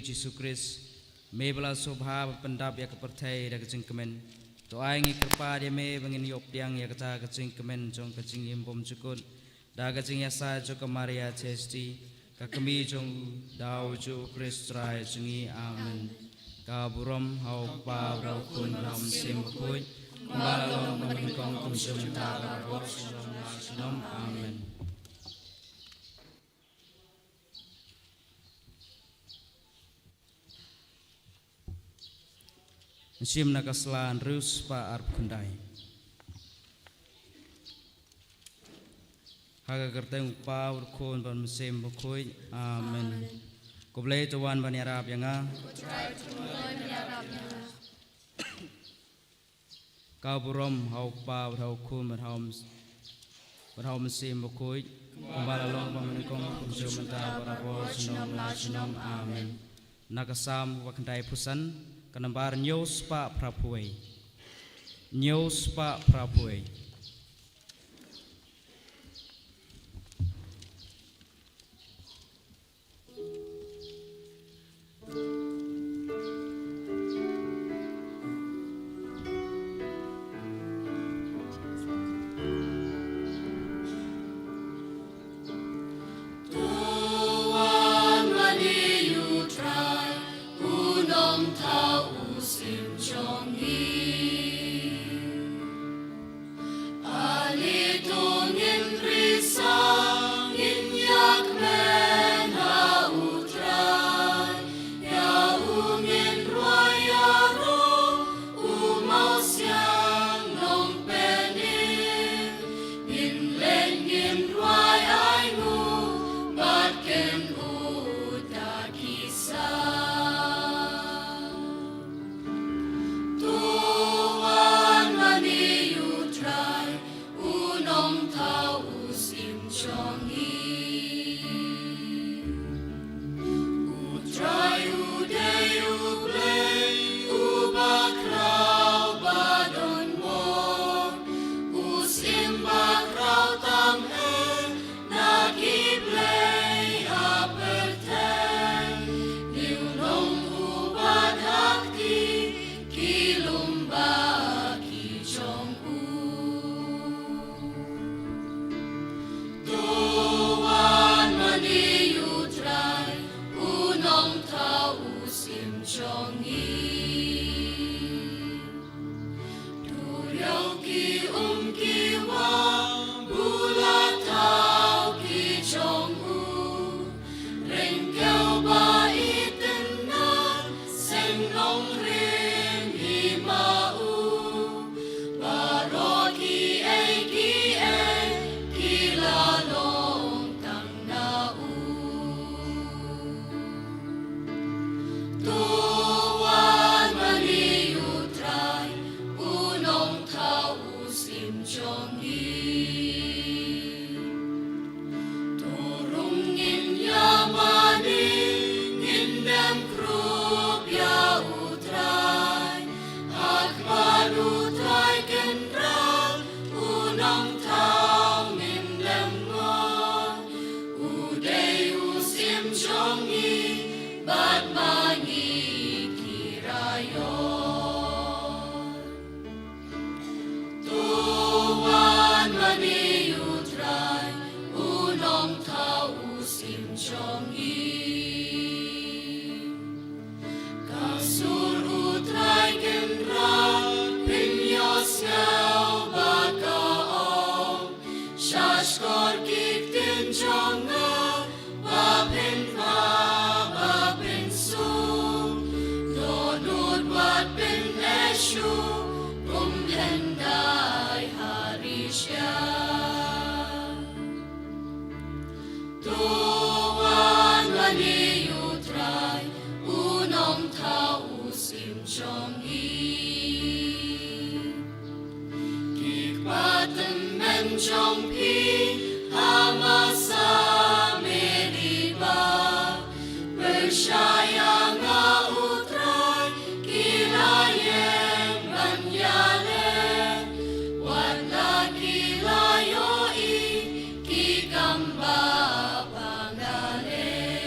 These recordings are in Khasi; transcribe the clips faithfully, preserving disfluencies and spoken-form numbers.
Jisu Khrist, me ba la sngewbha ban pyndap ïa ka pyrthei da ka jingkmen. To ai ngi kyrpad ïa me ba ngin ïoh pdiang ïa kata ka jingkmen jong ka jingim bymjukut da ka jingïasaid jong ka Maria Theisotti, ka kmie jong u, da u Jisu Khrist Trai jong ngi. Amen. Ka burom ha u Kpa, ha u Khun, ha u Mynsiem Bakhuid, kumba la long mynnyngkong, kumjuh mynta, barabor, junom la junom. Amen. Shim na ka sla hynriew spah arphew khyndai. Ha ka kyrteng u Kpa, u Khun bad u Mynsiem Bakhuid. Amen. Ko Blei to wan ban ïarap ïa nga. Ka burom ha u Kpa, bad ha u Khun, bad ha u Mys-, bad ha u Mynsiem Bakhuid, kumba la long mynnyngkong, kumjuh mynta, barabor, junom la junom. Amen. Na ka Salm kaba khyndaiphew san, ka nambar hynñiew spah phraphew wei. Hynñiew spah phraphew wei. To wan ma ngi, U Trai, u nongthaw, u syiem jong ngi. Ale to ngin risa, ngin ïakmen ha U Trai, ïa u ngin rwai ïaroh, u mawsiang nongpynim, ngin leit ngin rwai ainguh bad ken uta ki saw. To wan ma ngi, U Trai, u nongthaw, u syiem jong ngi. U Trai u dei U Blei uba khraw ba don bor, u syiem ba khraw tam eh na ki blei ha pyrthei. Une u nong uba da kti ki lum bad ki jong u. To wan ma ngi, U Trai, u nongthaw, u syiem jong ngi. Duriaw ki um ki wah, bula thaw ki jong u. Ryngkew ba itynnad, seng nongrim hi ma u. Baroh kiei kiei ki la long tang na u. To wan ma ngi, U Trai, u nongthaw, u syiem jong ngi. To rung ngin ïa mane, ngin dem krup ïa U Trai. Ha khmat U Trai Kynrad, u nongthaw ngin dem ngon. U dei u syiem jong ngi, bad ma ngi ki raiot. To wan ma ngi, U Trai, u nongthaw, u syiem jong ngi. Ka sur U Trai Kynrad, pynïohsngew bad ka ong. Sha shkor ki ktien jong nga, ba pynbha, ba pynsuk. Dohnud wat pyneh shuh, kum hyndai ha rishia. To wan ma ngi, U Trai, u nongthaw, u syiem jong ngi. Ki kpa tymmen jong phi, ha masa Meriba, pyrshah ïa nga, U Trai, ki la ïeng ban ïaleh. Wat la ki la ïohi ki kam ba pang ïaleh.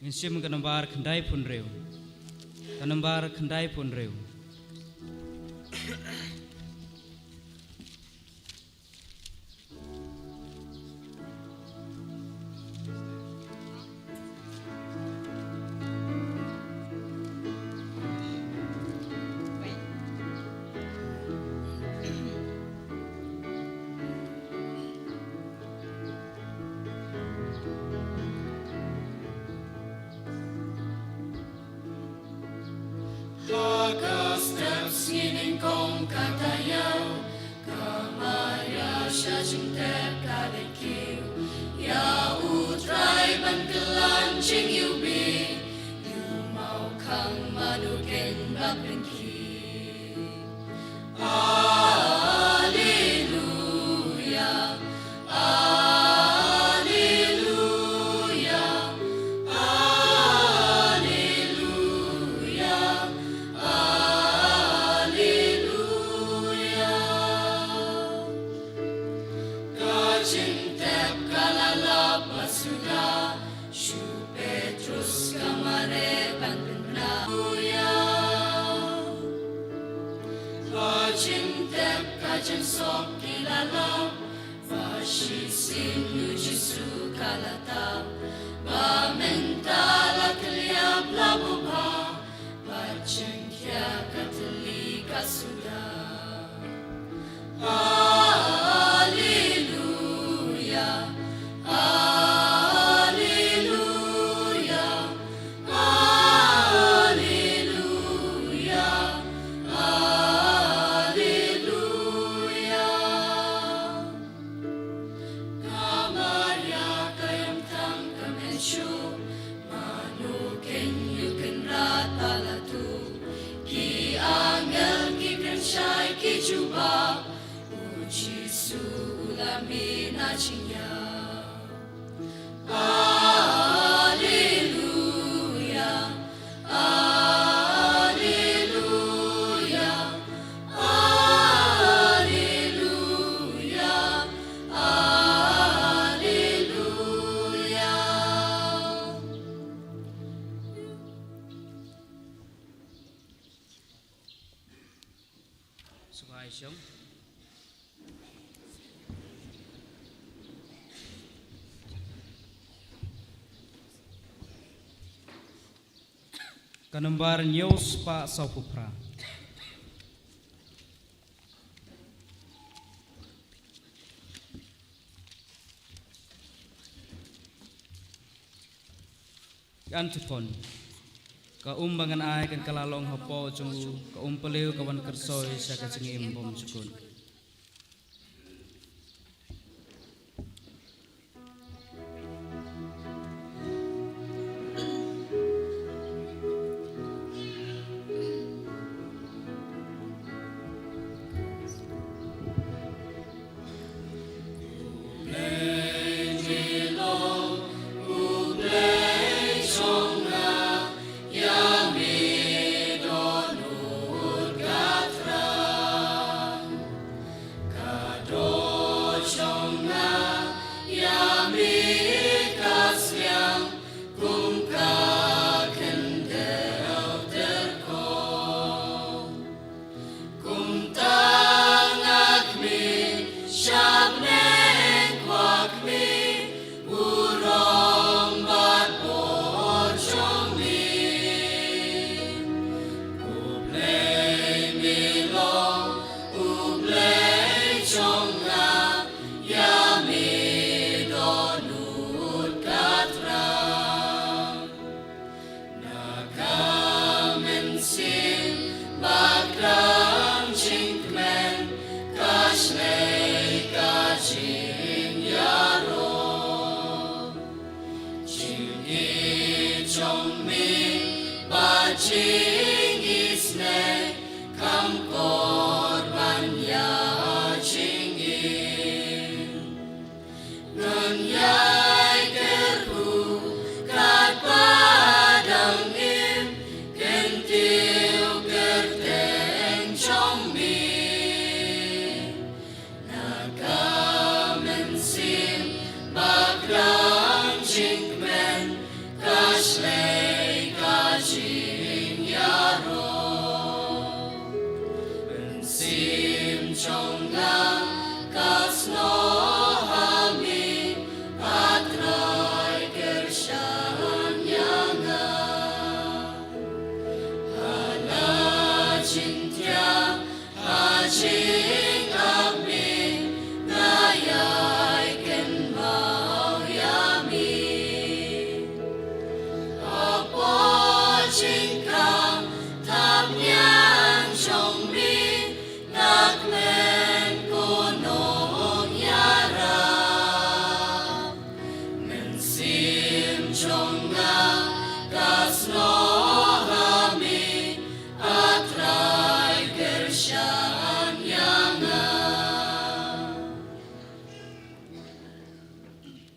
Ngin shim ka nambar khyndaiphew hynriew. Ka nambar khyndaiphew hynriew. Ha ka step sngi nyngkong ka taïew, ka Maria sha jingtep ka la kiew ïa U Trai ban kylla jingïewbih. Ïa u maw khang mano keiñ ban pynkiew. Alleluia, alleluia, alleluia, alleluia. Ka jingtep ka la lap ba suda, shu Petrus ka mareh ban pynbna. Alleluia. Ba jingtep ka jingsuk ki la lap, ba shisien U Jisu ka la tap, ba mynta la kylliap la buh bha, ba jingkhia ka tylli ka suda. Alleluia, alleluia, alleluia, alleluia. Ka Maria ka ïam tang ka mynshuh, mano keiñ ïoh kynrad ba la tuh. Ki angel ki kren shai ki jubab, U Jisu u la mih na jingïap. Alleluia, alleluia, alleluia, alleluia. Sngewbha ïa shong. Ka nambar hynñiew spah sawphew phra. Ki antiphon. Ka um ba ngan ai kan kylla long hapoh jong u, ka um palew ka wan kyrsoi sha ka jingim bymjukut.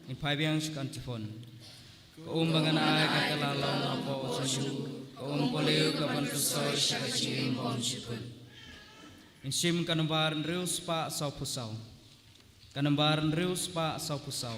Ngin phai biang sha ka antiphon. Ka um ba ngan ai ka la long hapoh jong u, ka um pohliew ka ban kyrsoi sha ka jingim bymjukut. Ngin shim ka nambar hynriew spah sawphew saw. Ka nambar hynriew spah sawphew saw.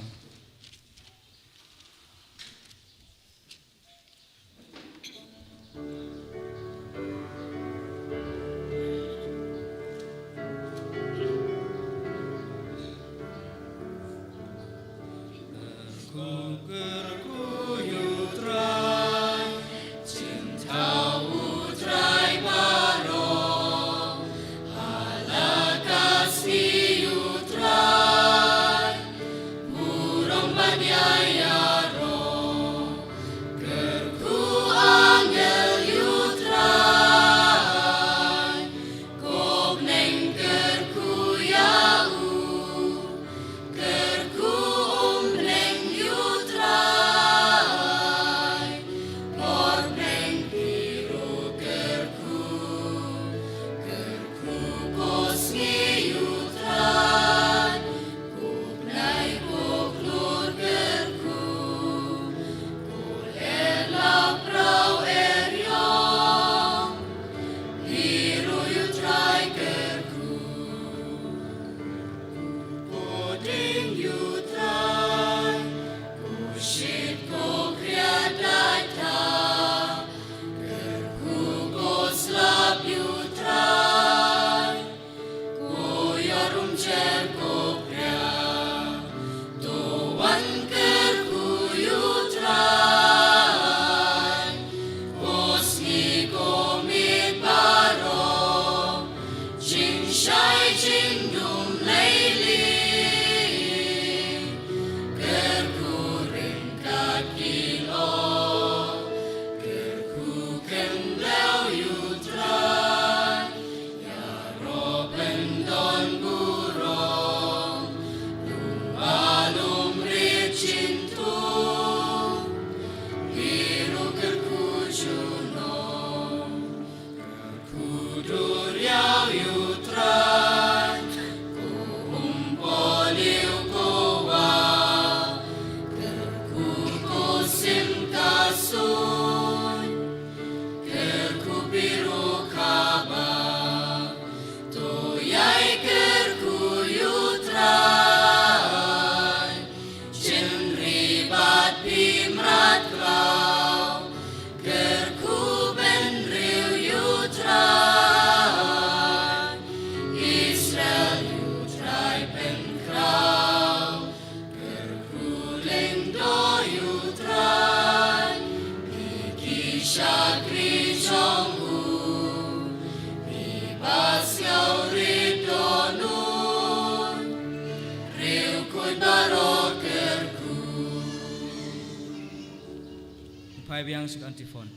Phai biang sha ka antiphon.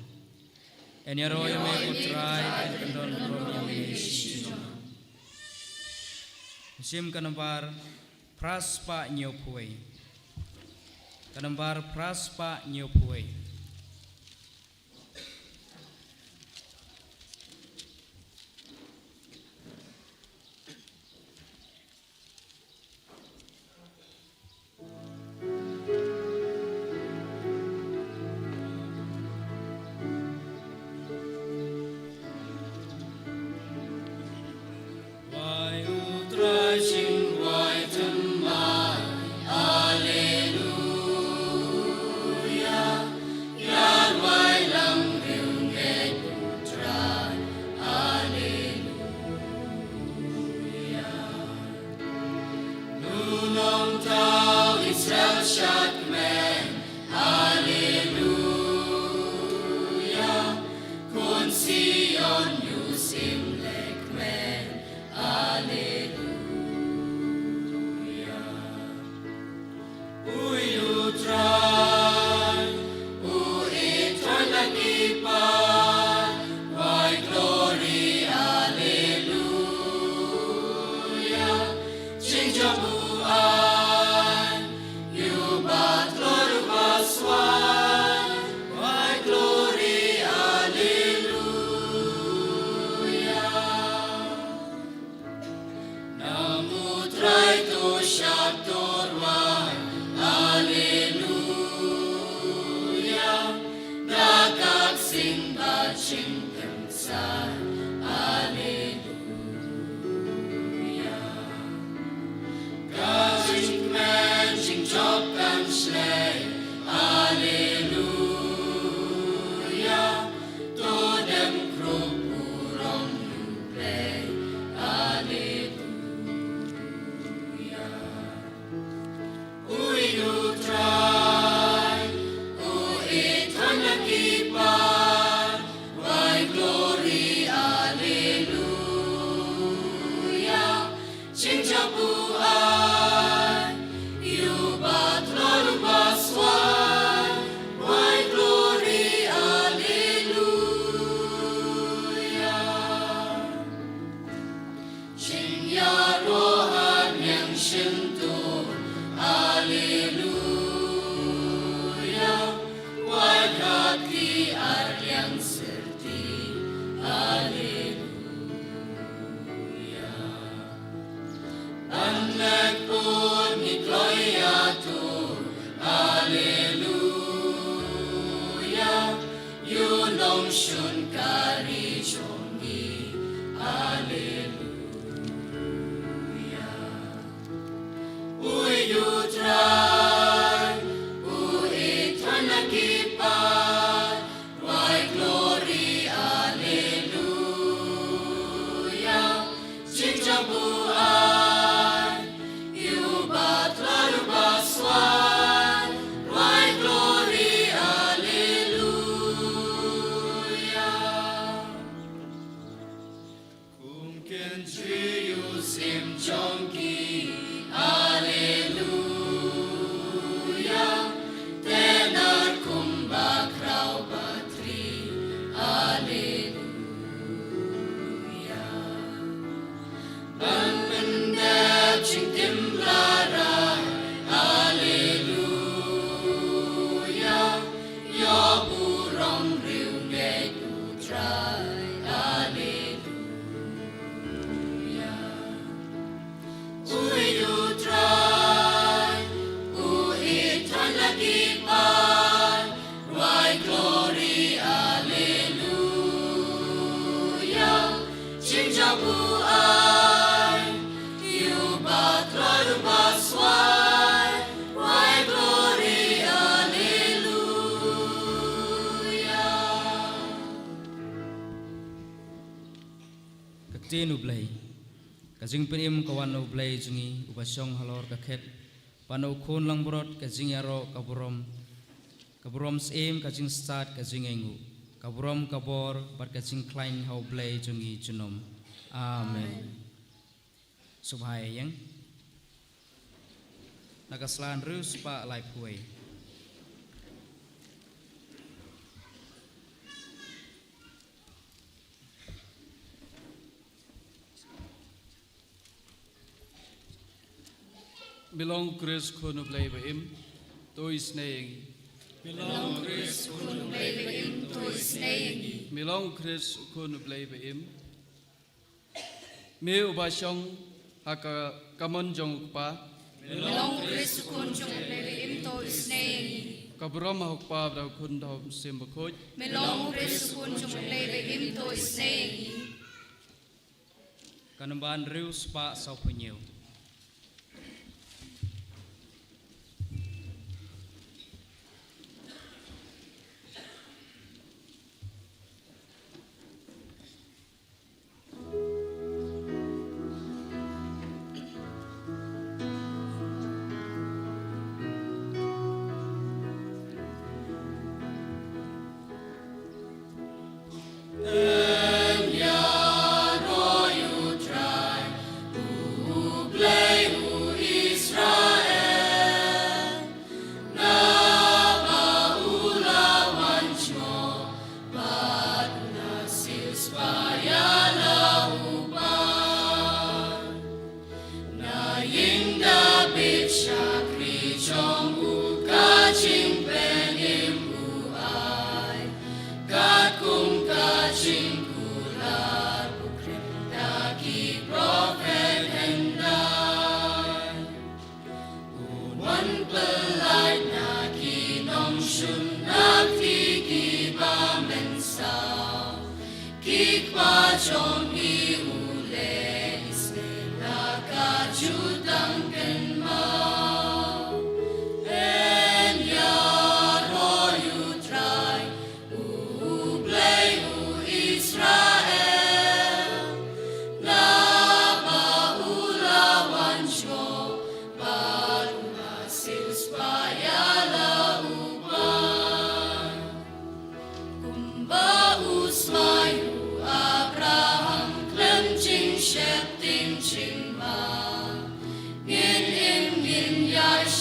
Yn ïaroh ïa me ko Trai, yn kyndon burom ïa me. Shim ka nambar phra spah hynñiewphew wei. Ka nambar phra spah hynñiewphew wei. jingkynsan. Haleluya. Ka jingkmen jingjop kan shlei. Haleluya. To dem krup burom U Blei. Haleluya. Ui U Trai, u ïeit thon la ki par, wai glory, haleluya. Jingjop u ai, ïa u ba tlot u ba swai, wai glory, haleluya. Jingïaroh ha niang shyntur, haleluya. Wai khat ki ar liang syrti, haleluya. Ban leh pun ngi kloi ïa tu, haleluya. Ïa u nongshun ka ri jong ngi, haleluya. Ui U Trai, u ïeit thon la ki par, wai glory, haleluya. Jingjop u ai, ïa u ba tlot u ba swai, wai glory, haleluya. Kum kynjri u syiem jong ki, haleluya. Te nar kumba khraw batri, haleluya. Ban pyndep jingtim la rai, haleluya. Ïa burom riewngeit U Trai, haleluya. Ui U Trai, u ïeit thon la ki par, wai glory, haleluya. Jingjop u ai, ïa u ba tlot u ba swai, wai glory, haleluya. Ka ktien U Blei. Ka jingpynim ka wan na U Blei jong ngi, uba shong halor ka khet, bad na U Khun langbrot ka jingïaroh, ka burom, ka burom syiem, ka jingstad, ka jingainguh, ka burom, ka bor bad ka jingkhlaiñ ha U Blei jong ngi junom. Amen. Sngewbha ïeng. Na ka sla hynriew spah laiphew wei. Me long U Khrist Khun U Blei ba im, to isynei ïa ngi. Me long U Khrist Khun U Blei ba im, to isynei ïa ngi. Me long U Khrist Khun U Blei ba im. Me uba shong ha ka kamon jong U Kpa. Me long U Khrist Khun jong U Blei ba im, to isynei ïa ngi. Ka burom ha U Kpa bad ha U Khun bad ha U Mynsiem Bakhuid. Me long U Khrist Khun jong U Blei ba im, to isynei ïa ngi. Ka number hynriew spah sawphew hynñiew.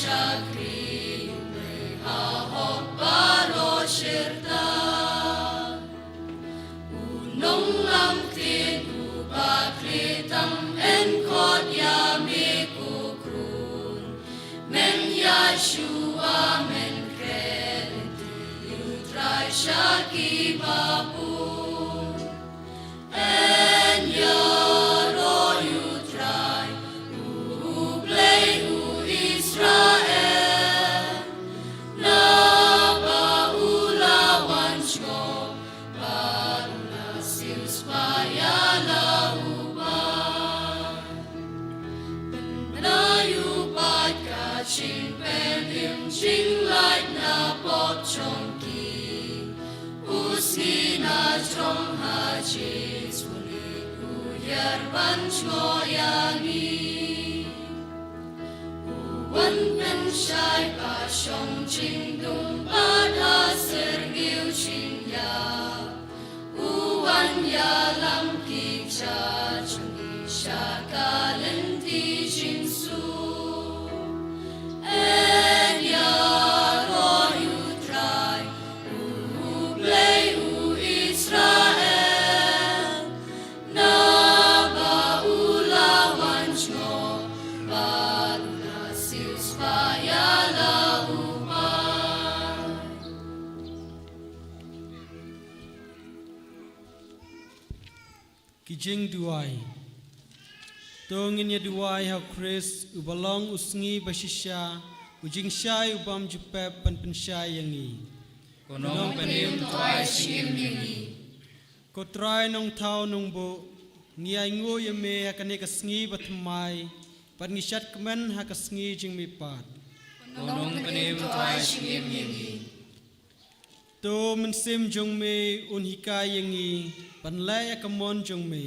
shakri, u Blei ha hok baroh shirta. U nonglam ktien uba khlieh tam, yn khot ïa me ko khun. Men ïaid shuwa, men kren, u Trai sha kiba bun. Yn ïaroh ïa u Trai, u Blei u Israel. Naba u la wan jngoh, bad u la siewspah ïa la u Blei. Pynbna ïa u bad ka jingpynim, jinglait na pop jong ki. U sngi na jrong ha jingsngewlem, u hiar ban jngoh ïa ngi. U wan pynshai ba shong jingdum bad ha syrngiew jingïap. U wan ïalam ki jait jong ngi sha ka lynti jingsuk. Yn ïaroh ïa u Trai, u Blei u Israel. Naba u la wan jngoh, bad u la siewspah ïa la u Blei. Ki jingduwai. To ngin ïa duwai ha u Khrist, uba long u sngi ba shisha, u jingshai u bym ju pep ban pynshai ïa ngi. Ko Nongpynim to ai jingim ïa ngi. Ko Trai Nongthaw Nongbuh, ngi ainguh ïa me ha kane ka sngi bathymmai, bad ngi shad kmen ha ka sngi jingmihpat. Ko Nongpynim to ai jingim ïa ngi. To Mynsiem jong me un hikai ïa ngi ban leh ïa ka mon jong me.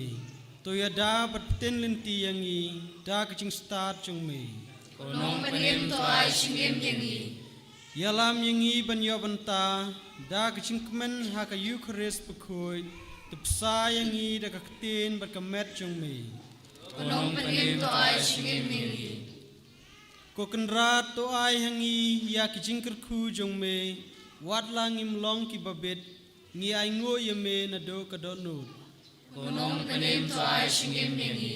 To ïada bad pynlynti ïa ngi da ka jingstad jong me. Ko Nongpynim to ai jingim ïa ngi. Ïalam ïa ngi ban ïoh bynta da ka jingkmen ha ka Eukharist bakhuid. To bsa ïa ngi da ka ktien bad ka met jong me. Ko Nongpynim to ai jingim ïa ngi. Ko Kynrad to ai ha ngi ïa ki jingkyrkhu jong me, wat la ngim long kiba bit, ngi ainguh ïa me naduh ka dohnud. Ko Nongpynim to ai jingim ïa ngi.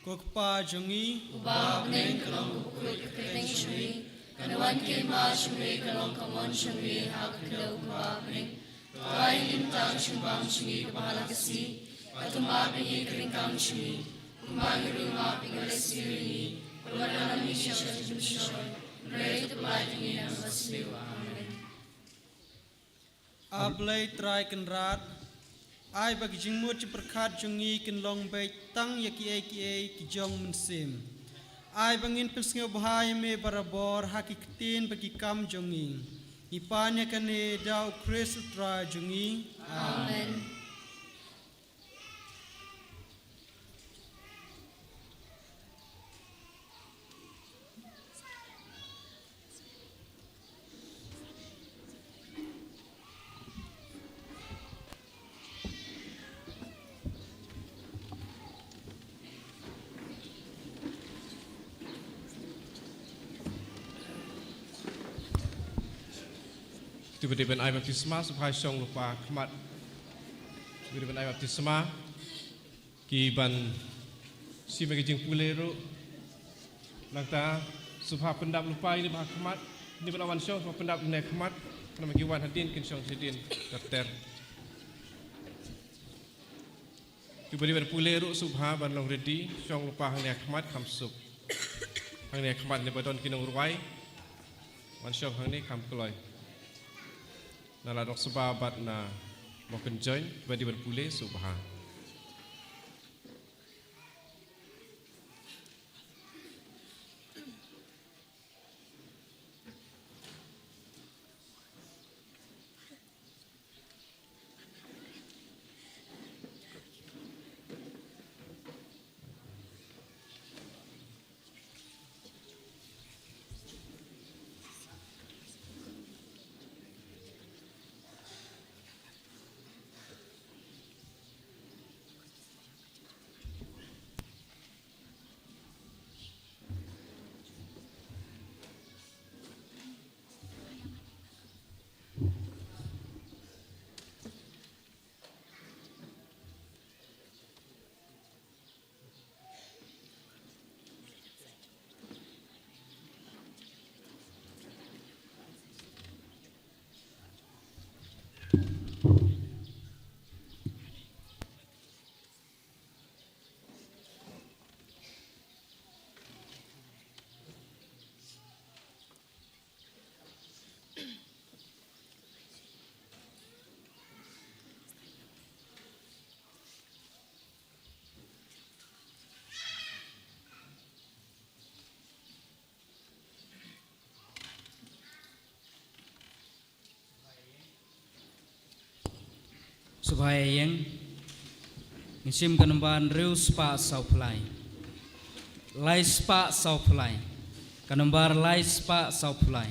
Ko Kpa jong ngi. Uba ha bneng, ka long ka bakhuid ka kyrteng jong me, kan wan ka hima jong me, ka long ka mon jong me ha ka khyndew uba ha bneng. To ai ha ngi mynta ka jingbam jong ngi kaba ha la ka sngi, bad to map ïa ngi ka ryngkang jong ngi, kumba ngi ruh ngi map ïa ki ba la sniew ïa ngi, bad wat la ïalam ïa ngi sha ka jingpynshoi, hynrei to pyllait ïa ngi na kaba sniew. Amen. A Blei Trai Kynrad, ai ba ki jingmut jingpyrkhat jong ngi kin long beit tang ïa kiei kiei ki jong mynsiem. Ai ba ngin pynsngewbha ïa me barabor ha ki ktien bad ki kam jong ngi. Ngi pan ïa kane da u Khrist u Trai jong ngi. Amen. Kito kiba dei ban ai baptisma, sngewbha shong lypa ha khmat. Kito kiba dei ban ai baptisma, ki ban shim ïa ka jingpule ruh. Nangta sngewbha pyndap lypa ïa kine ba ha khmat. Kine ba la wan shong, sngewbha pyndap ïa kine ha khmat. Namar ki wan hadien kin shong shadien ter ter. Kito kiba dei ban pule ruh sngewbha ban long ready, shong lypa hangne ha khmat kham suk. Hangne ha khmat ne ba don ki nongrwai. Wan shong hangne kham kloi. Na la Doh Sba bad na Mawkynjoin, kiba dei ban pule sngewbha. Sngewbha ïa ïeng. Ngi shim ka nombar hynriew spah saw phew lai. Lai spah saw phew lai. Ka nombar lai spah saw phew lai.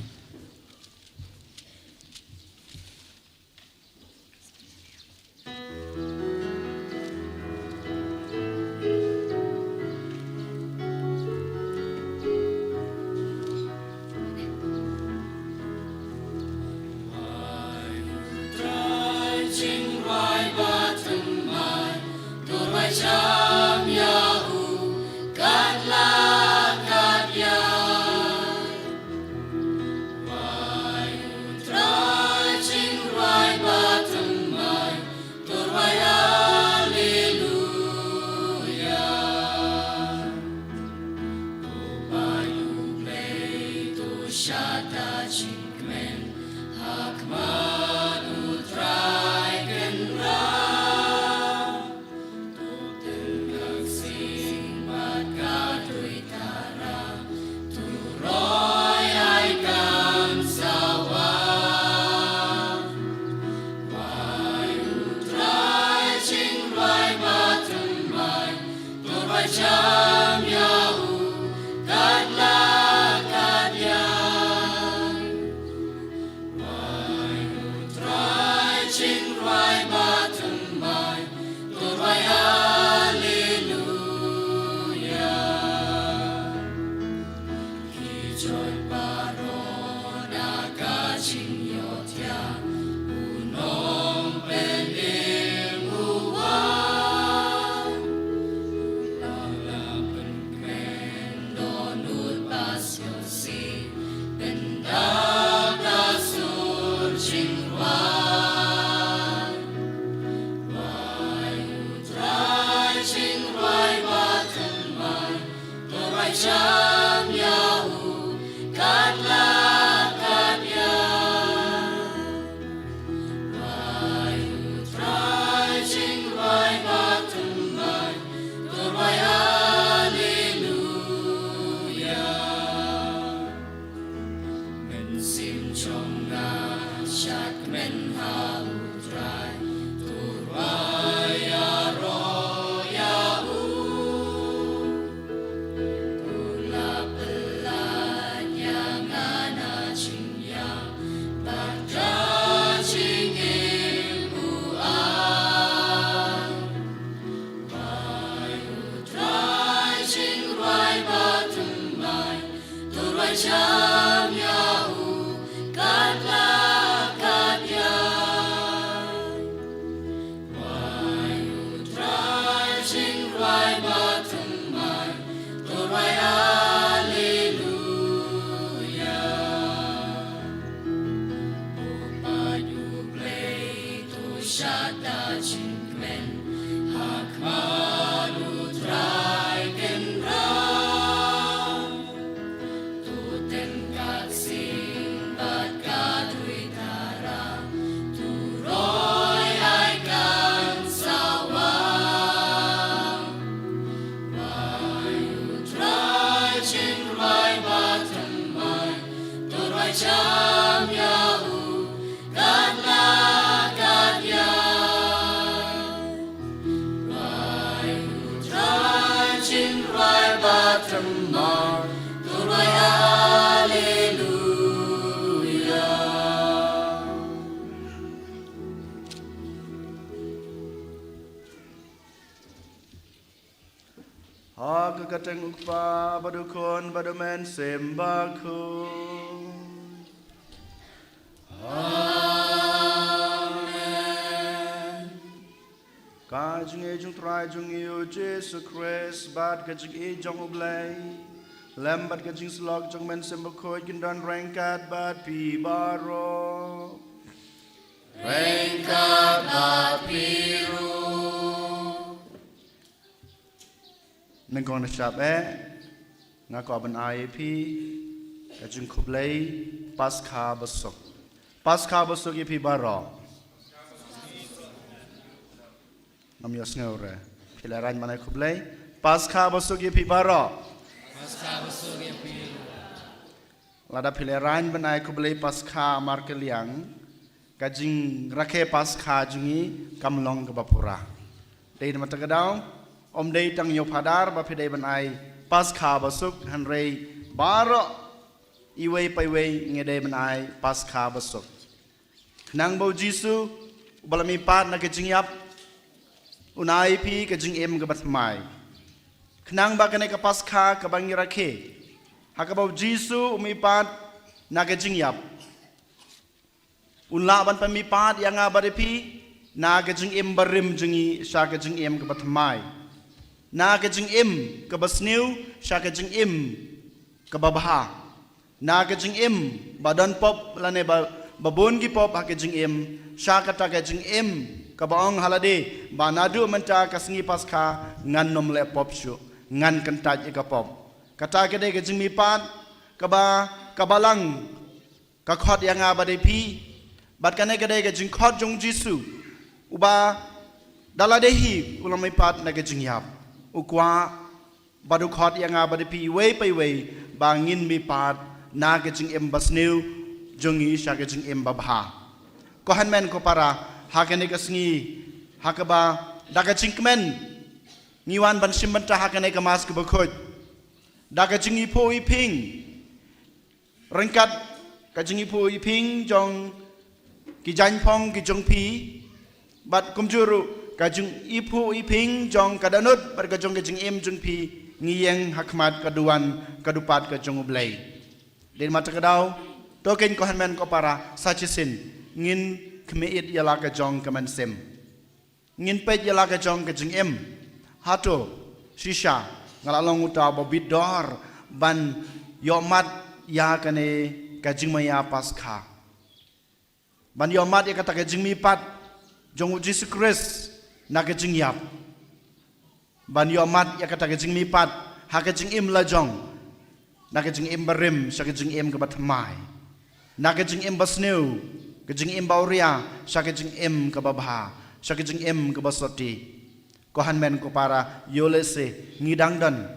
Ha ka kyrteng u Kpa bad u Khun bad u Mynsiem Bakhuid. Amen. Ka jingïeit jong u Trai jong ngi u Jisu Khrist bad ka jingïeit jong u Blei lem bad ka jingsyllok jong u Mynsiem Bakhuid kin don ryngkat bad phi baroh. Ryngkat bad phi ruh. Nyngkong nyngshap eh, nga kwah ban ai ïa phi ka jingkhublei Paskha basuk. Paskha basuk ïa phi baroh. Ngam ïohsngew re. Phi la rang ban ai khublei Paskha basuk ïa phi baroh. Paskha basuk ïa phi. Lada phi la rang ban ai khublei Paskha markylliang, ka jingrakhe Paskha jong ngi kam long kaba pura. Dei namar kata ka daw, ym dei tang ïa u Phadar ba phi dei ban ai Paskha basuk, hynrei baroh iwei pa iwei ngi dei ban ai Paskha basuk. Khnang ba u Jisu uba la mihpat na ka jingïap un ai phi ka jingim kaba thymmai. Khnang ba kane ka Paskha kaba ngi rakhe, ha kaba u Jisu u mihpat na ka jingïap, un lah ban pynmihpat ïa nga bad ïa phi na ka jingim barim jong ngi sha ka jingim kaba thymmai, na ka jingim kaba sniew sha ka jingim kaba bha, na ka jingim ba don pop lane ba, ba bun ki pop ha ka jingim, sha kata ka jingim kaba ong ha lade ba naduh mynta ka sngi Paskha ngan nym leh pop shuh, ngan kyntait ïa ka pop. Kata ka dei ka jingmihpat kaba, kaba lang ka khot ïa nga bad ïa phi. Bad kane ka dei ka jingkhot jong u Jisu, uba da lade hi u la mihpat na ka jingïap, u kwah bad u khot ïa nga bad ïa phi iwei pa iwei ba ngin mihpat na ka jingim basniew jong ngi sha ka jingim babha. Ko hynmen ko para, ha kane ka sngi ha kaba da ka jingkmen ngi wan ban shim bynta ha kane ka Mass kaba khuid, da ka jingiphuh iphieng ryngkat ka jingiphuh iphieng jong ki jaiñphong ki jong phi, bad kumjuh ruh ka jingiphuh iphieng jong ka dohnud bad ka jong ka jingim jong phi, ngi ïeng ha khmat ka duwan ka dupat ka jong U Blei. Dei namar kata ka daw, to kein ko hynmen ko para, sa shisien ngin khmih ïa la ka jong ka mynsiem. Ngin peit ïa la ka jong ka jingim. Hato shisha nga la long uta ba bit dor ban ïohmad ïa kane ka jingmaïa Paskha, ban ïohmad ïa kata ka jingmihpat jong u Jisu Khrist na ka jingïap, ban ïohmad ïa kata ka jingmihpat ha ka jingim la jong, na ka jingim barim sha ka jingim kaba thymmai, na ka jingim basniew, ka jingim bawria sha ka jingim kaba bha, sha ka jingim kaba sotti. Ko hynmen ko para, ïoh lehse ngi dang don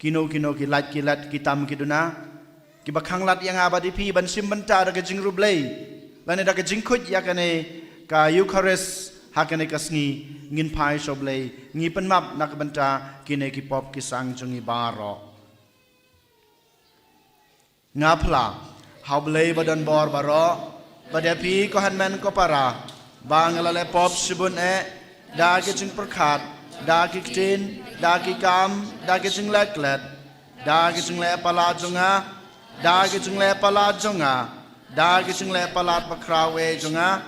kino kino ki lait ki let, ki tam ki duna, kiba khanglad ïa nga bad ïa phi ban shim bynta da ka jingriewblei lane da ka jingkhuid ïa kane ka Eukharist ha kane ka sngi. Ngin phai sha U Blei, ngi pynmap na ka bynta kine ki pop ki sang jong ngi baroh. Nga phla ha U Blei ba don bor baroh, bad ïa phi ko hynmen ko para, ba nga la leh pop shibun eh, da ki jingpyrkhat, da ki ktien, da ki kam, da ki jingleh klet, da ki jingleh palat jong nga, da ki jingleh palat jong nga, da ki jingleh palat bakhraw eh jong nga.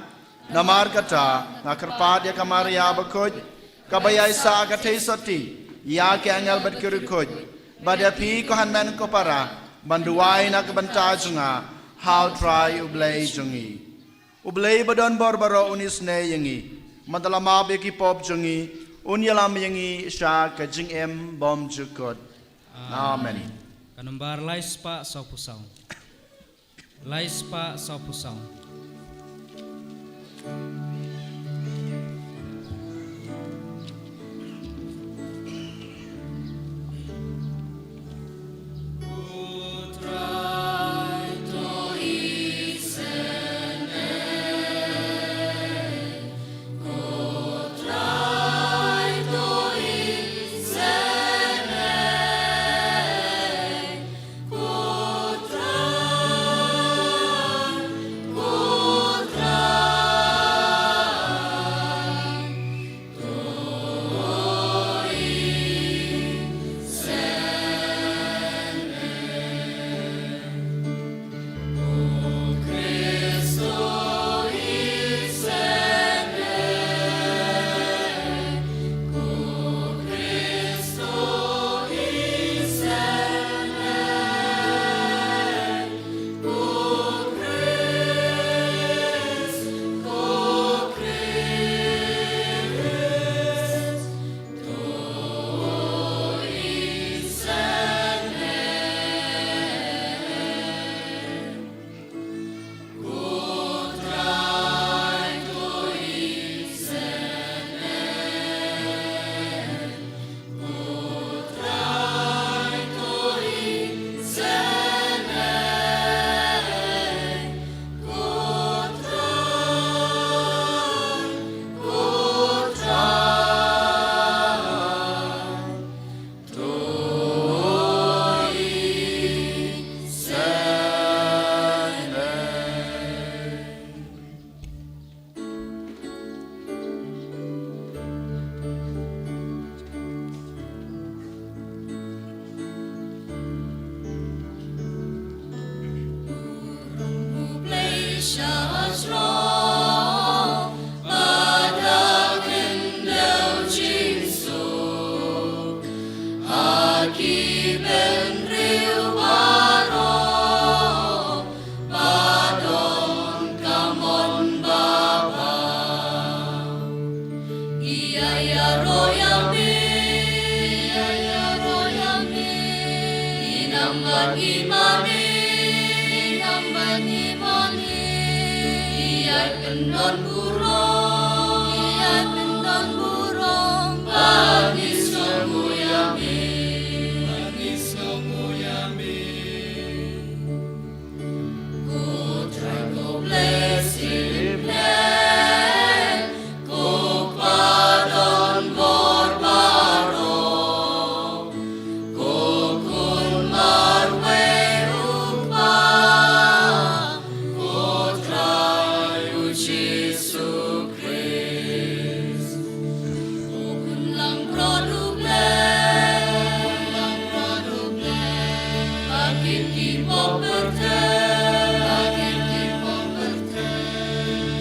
Namar kata nga kyrpad ïa ka Maria bakhuid, kaba ïaisah ka theisotti ïa ki angel bad ki riewkhuid, bad ïa phi ko hynmen ko para, ban duwai na ka bynta jong nga ha U Trai U Blei jong ngi. U Blei ba don bor baroh un isynei ïa ngi, bad un ïalam ïa ki pop jong ngi, un ïalam ïa ngi sha ka jingim bymjukut. Amen. Ka nombar lai spah sawphew saw. Lai spah sawphew saw. Shah shrong ba da khyndew jingsuk ha ki bynriew baroh ba don ka mon babha. Ïa ïaroh ïa me, ïa ïaroh ïa me. Ngin ym ban ïa mane, ngin ym ban ïa mane. Ïa pyndon burom, ïa pyndon burom. Ba ngin sngewnguh ïa me, ba ngin sngewnguh ïa me. Ko Trai ko Blei Syiem Blei, ko Kpa don bor baroh, ko Khun marwei u Kpa, ko Trai u Jisu Khrist. Ko Khun langbrot u Blei, langbrot u Blei. Ba kit ki pop pyrthei, ba kit ki pop pyrthei.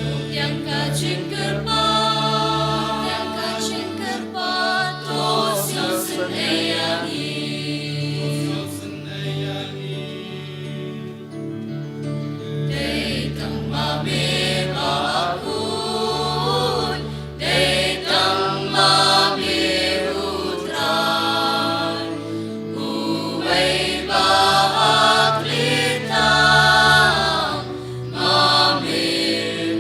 To pdiang ka jingkyrpad, to pdiang ka jingkyrpad. To sngewsynei ïa ngi, to sngewsynei ïa ngi. Dei tang ma me ba khuid, dei tang ma me u Trai, uwei ba khleh tang ma me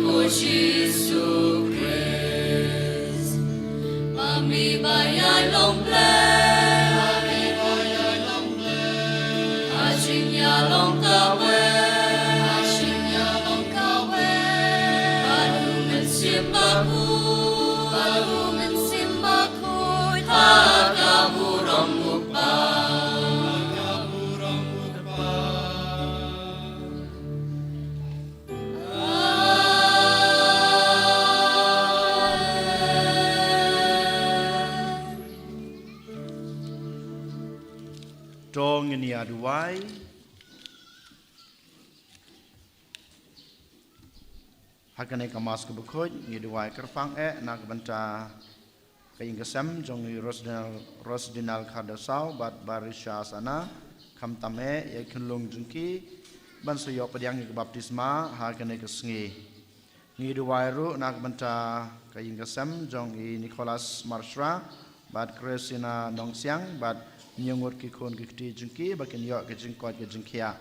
ko Jisu Khrist. Ma me ba ïai long Blei, ma me ba ïai long Blei. Ha jingïalong kawei, ha jingïalong kawei. Bad U Mynsiem Bakhuid, bad U Mynsiem Bakhuid. Ha ka burom U Kpa, ha ka burom U Kpa. To ngin ïa duwai. Ha kane ka Mass kaba khuid ngi duwai kyrpang eh na ka bynta ka ïing ka sem jong i Rosdinal, Rosdinal Khardasaw bad Barisha Sana, khamtam eh ïa i khunlung jong ki ban sa ïoh pdiang ïa ka baptisma ha kane ka sngi. Ngi duwai ruh na ka bynta ka ïing ka sem jong i Nicholas Marshra bad Christina Nongsiang bad hynñiew ngut ki khun ki kti jong ki ba kin ïoh ka jingkoit ka jingkhiah.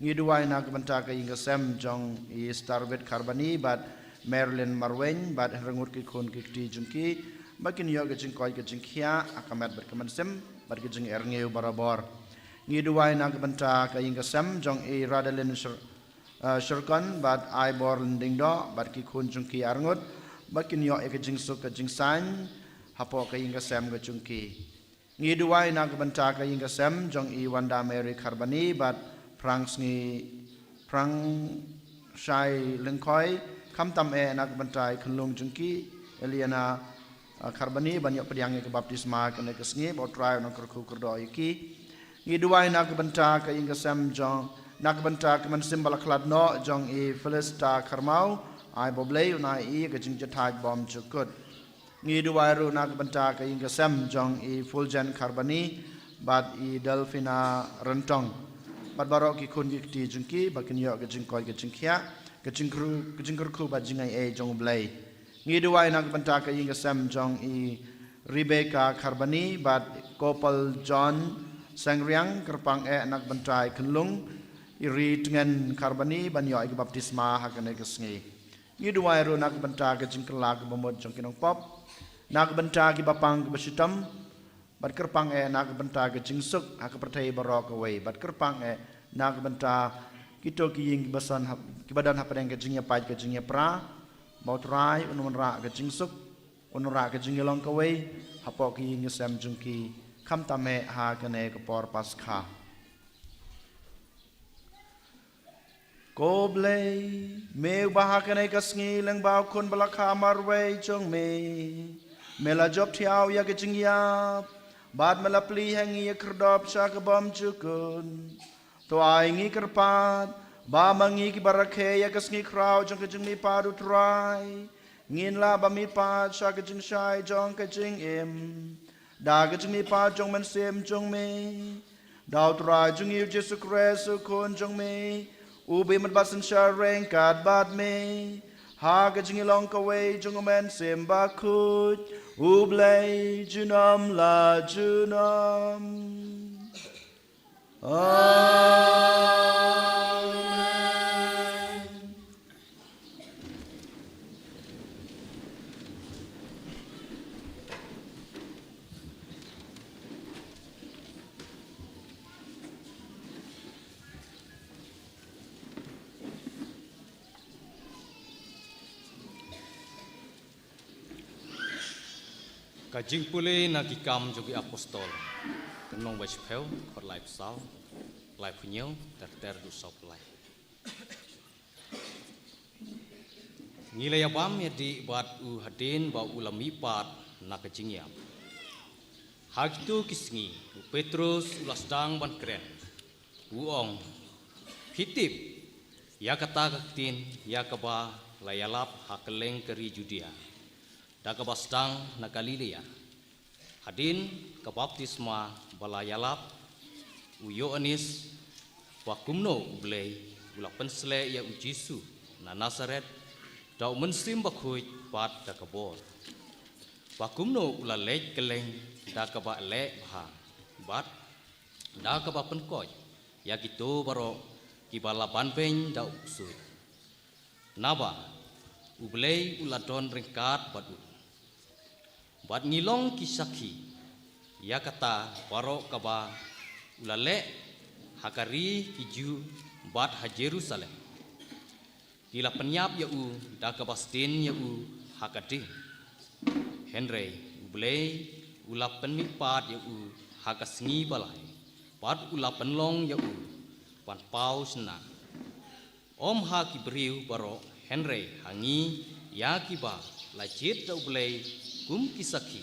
Ngi duwai na ka bynta ka ïing ka sem jong i Starwit Kharbani bad Marilyn Marwein bad hynriew ngut ki khun ki kti jong ki ba kin ïoh ka jingkoit ka jingkhiah ha ka met bad ka mynsiem bad ka jingerngiw barabor. Ngi duwai na ka bynta ka ïing ka sem jong i Radalin Sher-, eh, Sherkon bad Aibor Lyngdoh bad ki khun jong ki arngut ba kin ïoh ïa ka jingsuk ka jingsain hapoh ka ïing ka sem ka jong ki. Ngi duwai na ka bynta ka ïing ka sem jong i Wanda Mary Kharbani bad Phrang Sngi, Phrang Shai Lyngkhoi, khamtam eh na ka bynta i khunlung jong ki Eliana, ah, Kharbani ban ïoh pdiang ïa ka baptisma kane ka sngi, ba U Trai un nang kyrkhu kyrdoh ïa ki. Ngi duwai na ka bynta ka ïing ka sem jong, na ka bynta ka mynsiem ba la khlad noh jong i Felista Kharmaw, ai ba U Blei un ai ïa ka jingjahthait bymjukut. Ngi duwai ruh na ka bynta ka ïing ka sem jong i Fulgen Kharbani bad i Delfina Ryntong bad baroh ki khun ki kti jong ki ba kin ïoh ka jingkoit ka jingkhiah, ka jingkyrkhu, ka jingkyrkhu bad jingai ei jong U Blei. Ngi duwai na ka bynta ka ïing ka sem jong i Rebecca Kharbani bad Kopal John Sengriang, kyrpang eh na ka bynta i khunlung i Ritngen Kharbani ban ïoh ïa ka baptisma ha kane ka sngi. Ngi duwai ruh na ka bynta ka jingkylla kaba mut jong ki nongpop, na ka bynta kiba pang kiba shitom, bad kyrpang eh na ka bynta ka jingsuk ha ka pyrthei baroh kawei, bad kyrpang eh na ka bynta kito ki ïing kiba son hap-, kiba don hapdeng ka jingïapait ka jingïapra, ba U Trai un wanrah ka jingsuk, un wanrah ka jingïalong kawei hapoh ki ïing ki sem jong ki, khamtam eh ha kane ka por Paskha. Ko Blei, me uba ha kane ka sngi lyngba u Khun ba la kha marwei jong me, me la jop thiaw ïa ka jingïap bad me la plie ha ngi ïa khyrdop sha ka bymjukut. To ai ngi kyrpad Ba ma ngi kiba rakhe ïa ka sngi khraw jong ka jingmihpat u Trai, ngin lah ban mihpat sha ka jingshai jong ka jingim da ka jingmihpat jong u Mynsiem jong me. Da u Trai jong ngi u Jisu Khrist u Khun jong me, uba im bad synshar ryngkat bad me ha ka jingïalong kawei jong u Mynsiem Bakhuid, U Blei junom la junom. Amen. Ka jingpule na Ki Kam jong ki Apostol, ka lynnong ba shiphew, dkhot laiphew saw, laiphew hynñiew ter ter haduh saw phew lai. Ngi la ïabam ïadih bad u hadien ba u la mihpat na ka jingïap. Ha kito ki sngi u Petros u la sdang ban kren, u ong, phi tip ïa kata ka ktien ïa kaba la ïalap ha kylleng ka ri Judia, da kaba sdang na Galilea, hadien ka baptisma ba la ïalap u Ïoannis, ba kumno U Blei u la pynsleh ïa u Jisu na Nasaret da u Mynsiem Bakhuid bad da ka bor, ba kumno u la leit kylleng da kaba leh bha bad da kaba pynkoit ïa kito baroh kiba la banbeiñ da u ksuid. Naba U Blei u la don ryngkat bad u. Bad ngi long ki sakhi ïa kata baroh kaba u la leh ha ka ri ki Jiw bad ha Jerusalem. Ki la pynïap ïa u da kaba sdien ïa u ha ka ding. Hynrei U Blei u la pynmihpat ïa u ha ka sngi ba lai, bad u la pynlong ïa u ban paw shynna, ym ha ki briew baroh, hynrei ha ngi ïa kiba la jied da U Blei kum ki sakhi.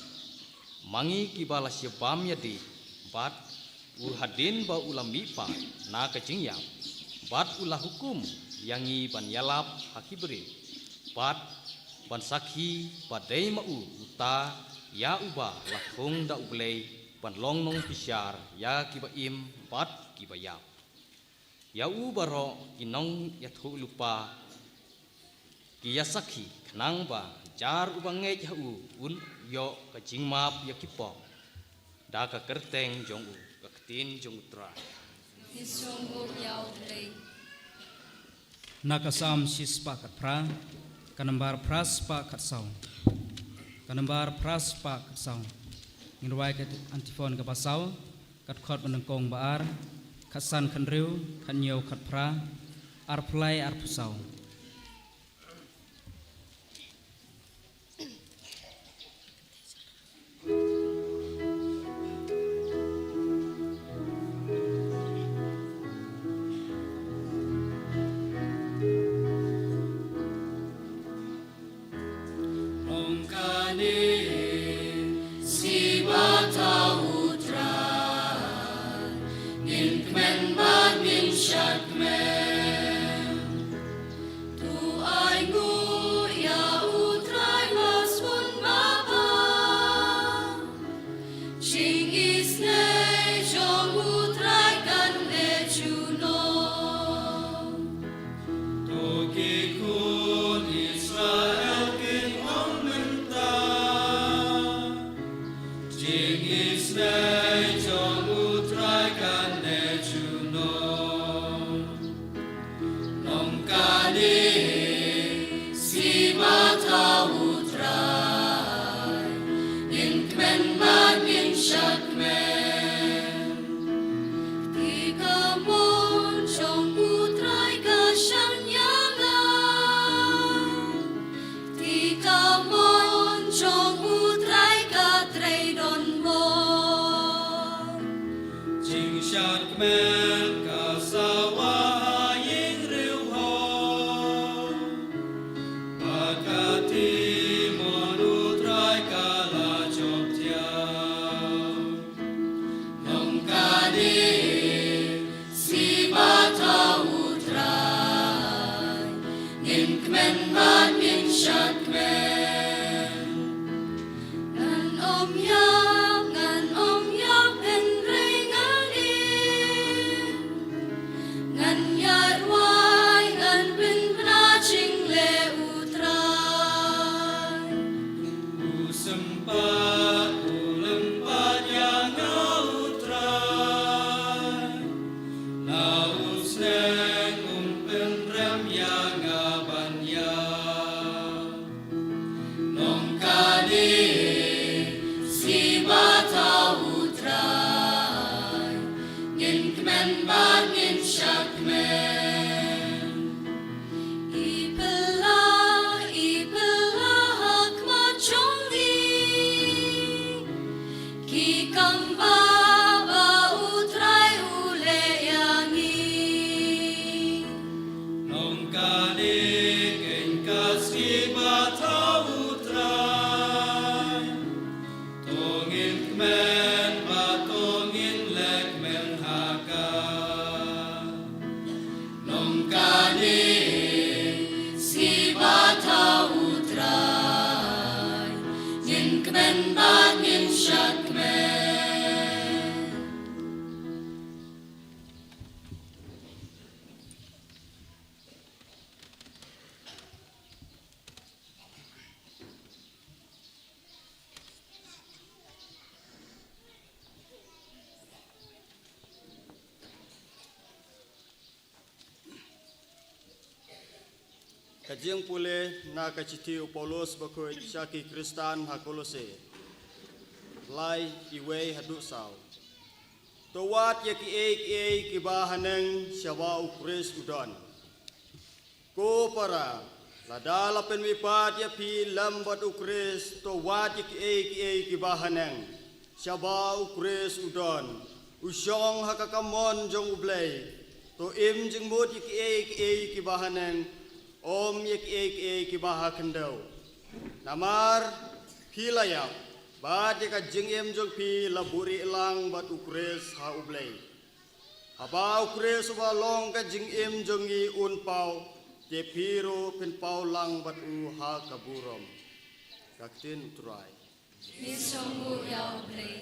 Ma ngi kiba la shah bam ïadih bad u hadien ba u la mihpat na ka jingïap, bad u la hukum ïa ngi ban ïalap ha ki briew, bad ban sakhi ba dei ma u uta ïa uba la khung da U Blei ban long nongbishar ïa kiba im bad kiba ïap. Ïa u baroh ki nongïathuhlypa ki ïasakhi, khnang ba jar uba ngeit ha u un ïoh ka jingmap ïa ki pop. Da ka kyrteng jong u, ka ktien jong U Trai. Ngi sngewnguh ïa U Blei. Na ka Salm shispah khatphra, ka nambar phra spah khatsaw. Ka nambar phra spah khatsaw. Ngin rwai ka antiphon kaba saw, ka dkhot ba nyngkong ba ar, khatsan khathynriew, khathynñiew khatphra, arphew lai arphew saw. Ong kane, sngi ba thaw U Trai, ngin kmen bad ngin shad kmen. kmen bad ngin shad kmen. Ngan ym ïap, ngan ym ïap hynrei ngan im. Ngan ïaid wai, ngan pynbna jingleh U Trai. U sympat, u lympat ïa nga U Trai. Na u sneng um pynrem ïa nga ban ïap. Nongkane sngi ba thaw U Trai, ngin kmen bad ngin shad kmen. I pynlah, i pynlah ha khmat jong ngi. Ki kam ba, ba U Trai u leh ïa ngi. Nongkane keiñ ka sngi ba thaw U Trai. To ngin kmen bad to ngin leh kmen ha ka. Nongkane sngi ba thaw U Trai, ngin kmen bad ngin shad kmen. Ka jingpule na ka shithi u Paulus bakhuid sha ki Khristan ha Kolose. Lai, iwei haduh saw. To wad ïa kiei kiei kiba haneng shaba U Khrist u don. Ko para, lada la pynmihpat ïa phi lem bad U Khrist, to wad ïa kiei kiei kiba haneng shaba U Khrist u don. U shong ha ka kamon jong U Blei. To im jingmut ïa kiei kiei kiba haneng, ym ïa kiei kiei kiba ha khyndew. Namar phi la ïap bad ïa ka jingim jong phi la buhrieh lang bad U Khrist ha U Blei. Haba U Khrist uba long ka jingim jong ngi un paw, te phi ruh pynpaw lang bad u ha ka burom. Ka ktien U Trai. Ngi sngewbha ïa U Blei.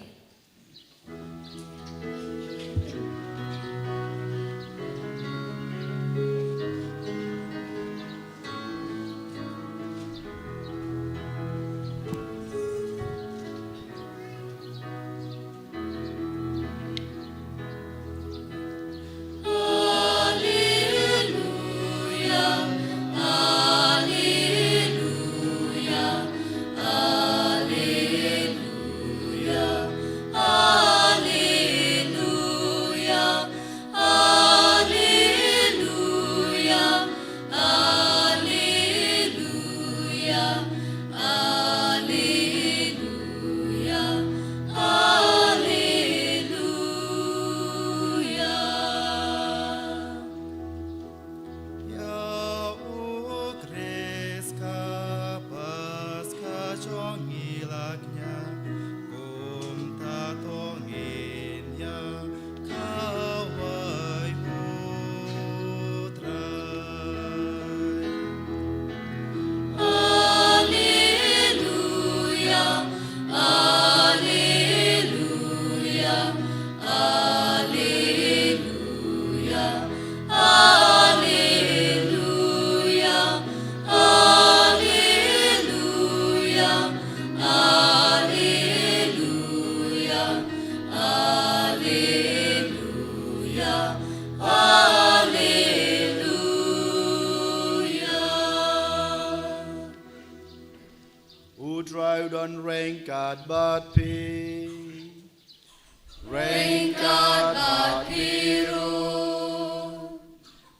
Alleluia, alleluia, alleluia. Ïa U Khrist ka Paskha jong ngi la kñia, kumta to ngin ïa kawei U Trai. Alleluia, alleluia, alleluia, alleluia, alleluia, alleluia, alleluia, alleluia. U Trai u don ryngkat bad phi. Ryngkat bad phi ruh.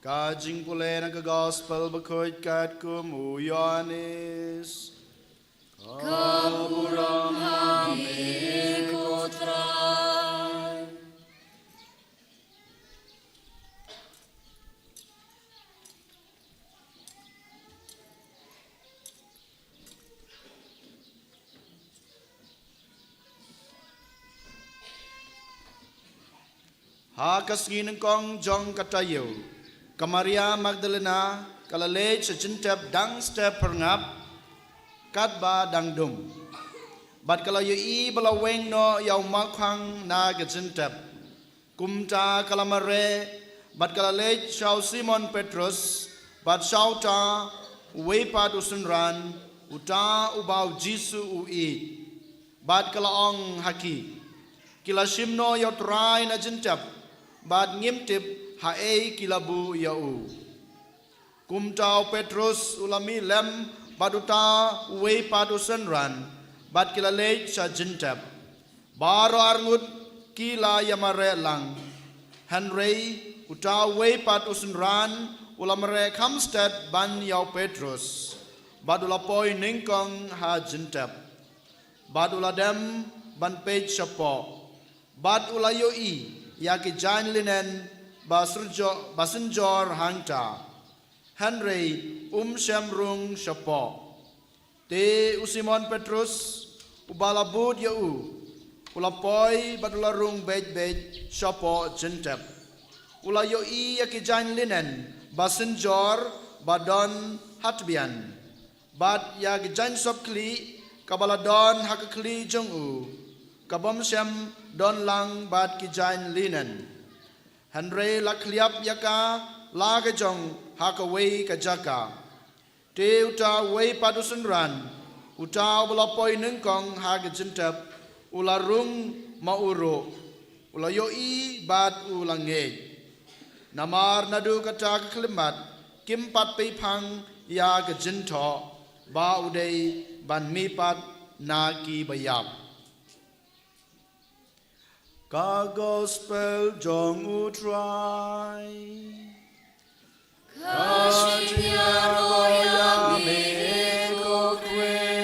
Ka jingpule na ka Gospel bakhuid katkum u Ïoannis. Ka burom ha me ko Trai. Ha ka sngi nyngkong jong ka taïew, ka Maria Magdalena ka la leit sha jingtep dang step pyrngap, katba dang dum. Bad ka la ïohi ba la weng noh ïa u makhwang na ka jingtep. Kumta ka la mareh, bad ka la leit sha u Simon Petrus, bad sha uta uwei pat u synran, uta uba u Jisu u ïeit. Bad ka la ong ha ki, ki la shim noh ïa u Trai na jingtep, bad ngim tip haei ki la buh ïa u. Kumta u Petrus u la mih lem bad uta uwei pat u synran, bad ki la leit sha jingtep. Baroh arngut ki la ïamareh lang. Hynrei uta uwei pat u synran u la mareh kham stet ban ïa u Petrus, bad u la poi nyngkong ha jingtep. Bad u la dem ban peit shapoh. Bad u la ïohi ïa ki jaiñ linen ba syrjo-, ba synjor hangta. Hynrei um shym rung shapoh. Te u Simon Petrus, uba la bud ïa u, u la poi bad u la rung beit beit shapoh jingtep. U la ïohi ïa ki jaiñ linen ba synjor ba don ha tbian. Bad ïa ki jaiñ sop khlieh kaba la don ha ka khlieh jong u, ka bym shym don lang bad ki jaiñ linen. Hynrei la khliap ïa ka la ka jong ha kawei ka jaka. Te uta uwei pat u synran, uta uba la poi nyngkong ha ka jingtep, u la rung ma u ruh, u la ïohi bad u la ngeit. Namar naduh kata ka khyllipmat kim pat peiphang ïa ka jingthoh ba u dei ban mihpat na ki ba ïap. Ka Gospel jong u Trai. Ka shim ïa me, ko Khrist.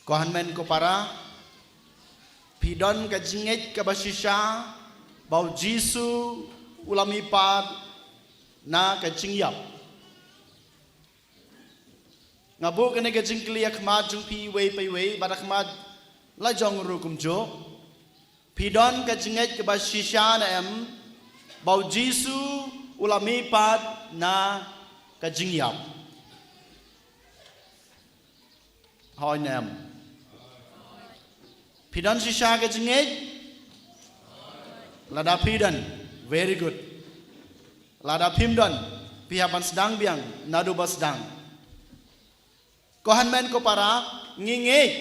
Ko hynmen ko para, phi don ka jingngeit kaba shisha ba u Jisu u la mihpat na ka jingïap? Nga buh kane ka jingkylli ha khmat jong phi iwei pa iwei, bad ha khmat la jong ruh kumjuh. Phi don ka jingngeit kaba shisha ne em ba u Jisu u la mihpat na ka jingïap? Hooid ne em? Phi don shisha ka jingngeit? Lada phi don, very good. Lada phim don, phi hap ban sdang biang naduh ba sdang. Ko hynmen ko para, ngi ngeit.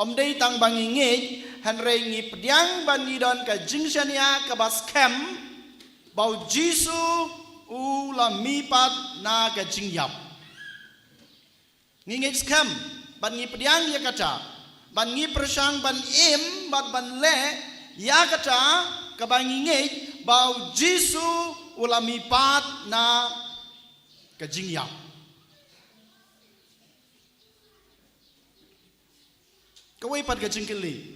Ym dei tang ba ngi ngeit, hynrei ngi pdiang ba ngi don ka jingshaniah kaba skhem ba u Jisu u la mihpat na ka jingïap. Ngi ngeit skhem, bad ngi pdiang ïa kata, bad ngi pyrshang ban im bad ban leh ïa kata kaba ngi ngeit ba u Jisu u la mihpat na ka jingïap. Kawei pat ka jingkylli.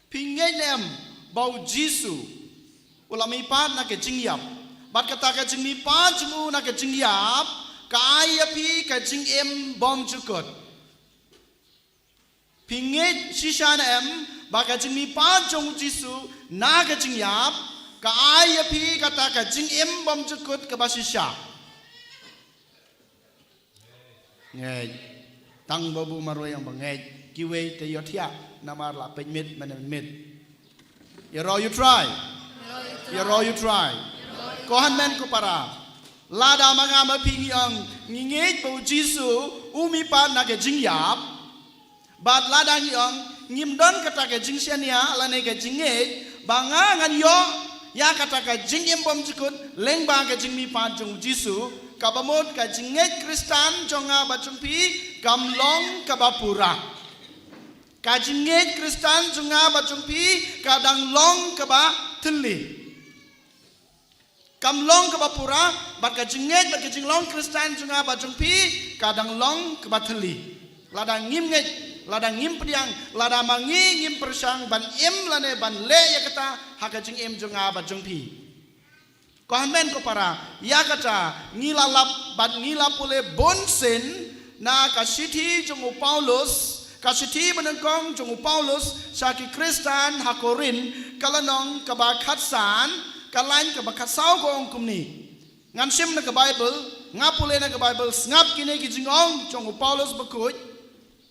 Phi ngeit ne em ba u Jisu u la mihpat na ka jingïap? Bad kata ka jingmihpat jong u na ka jingïap ka ai ïa phi ka jingim bymjukut. Phi ngeit shisha ne em ba ka jingmihpat jong u Jisu na ka jingïap ka ai ïa phi kata ka jingim bymjukut kaba shisha? Ngeit. Tang ba buh marwei ong ba ngeit. Kiwei te ïohthiah namar la peit miet mynmiet. Ïaroh ïa u Trai. Ïaroh ïa u Trai. Ko hynmen ko para, lada ma nga ma phi ngi ong ngi ngeit ba u Jisu u mihpat na ka jingïap, bad lada ngi ong ngim don kata ka jingshaniah lane ka jingngeit ba nga ngan ïoh ïa kata ka jingim bymjukut lyngba ka jingmihpat jong u Jisu, kaba mut ka jingngeit Khristan jong nga bad jong phi kam long kaba pura. Ka jingngeit Khristan jong nga bad jong phi ka dang long kaba thylli. Kam long kaba pura, bad ka jingngeit bad ka jinglong Khristan jong nga bad jong phi ka dang long kaba thylli. Lada ngim ngeit, lada ngim pdiang, lada ma ngi ngim pyrshang ban im lane ban leh ïa kata ha ka jingim jong nga bad jong phi. Ko hynmen ko para, ïa kata ngi la lap bad ngi la pule bun sien na ka shithi jong u Paulus, ka shithi banyngkong jong u Paulus sha ki Khristan ha Korinth, ka lynnong kaba khatsan, ka lain kaba khatsaw ka ong kumne. Ngan shim na ka Baibl, nga pule na ka Baibl, sngap kine ki jingong jong u Paulus bakhuid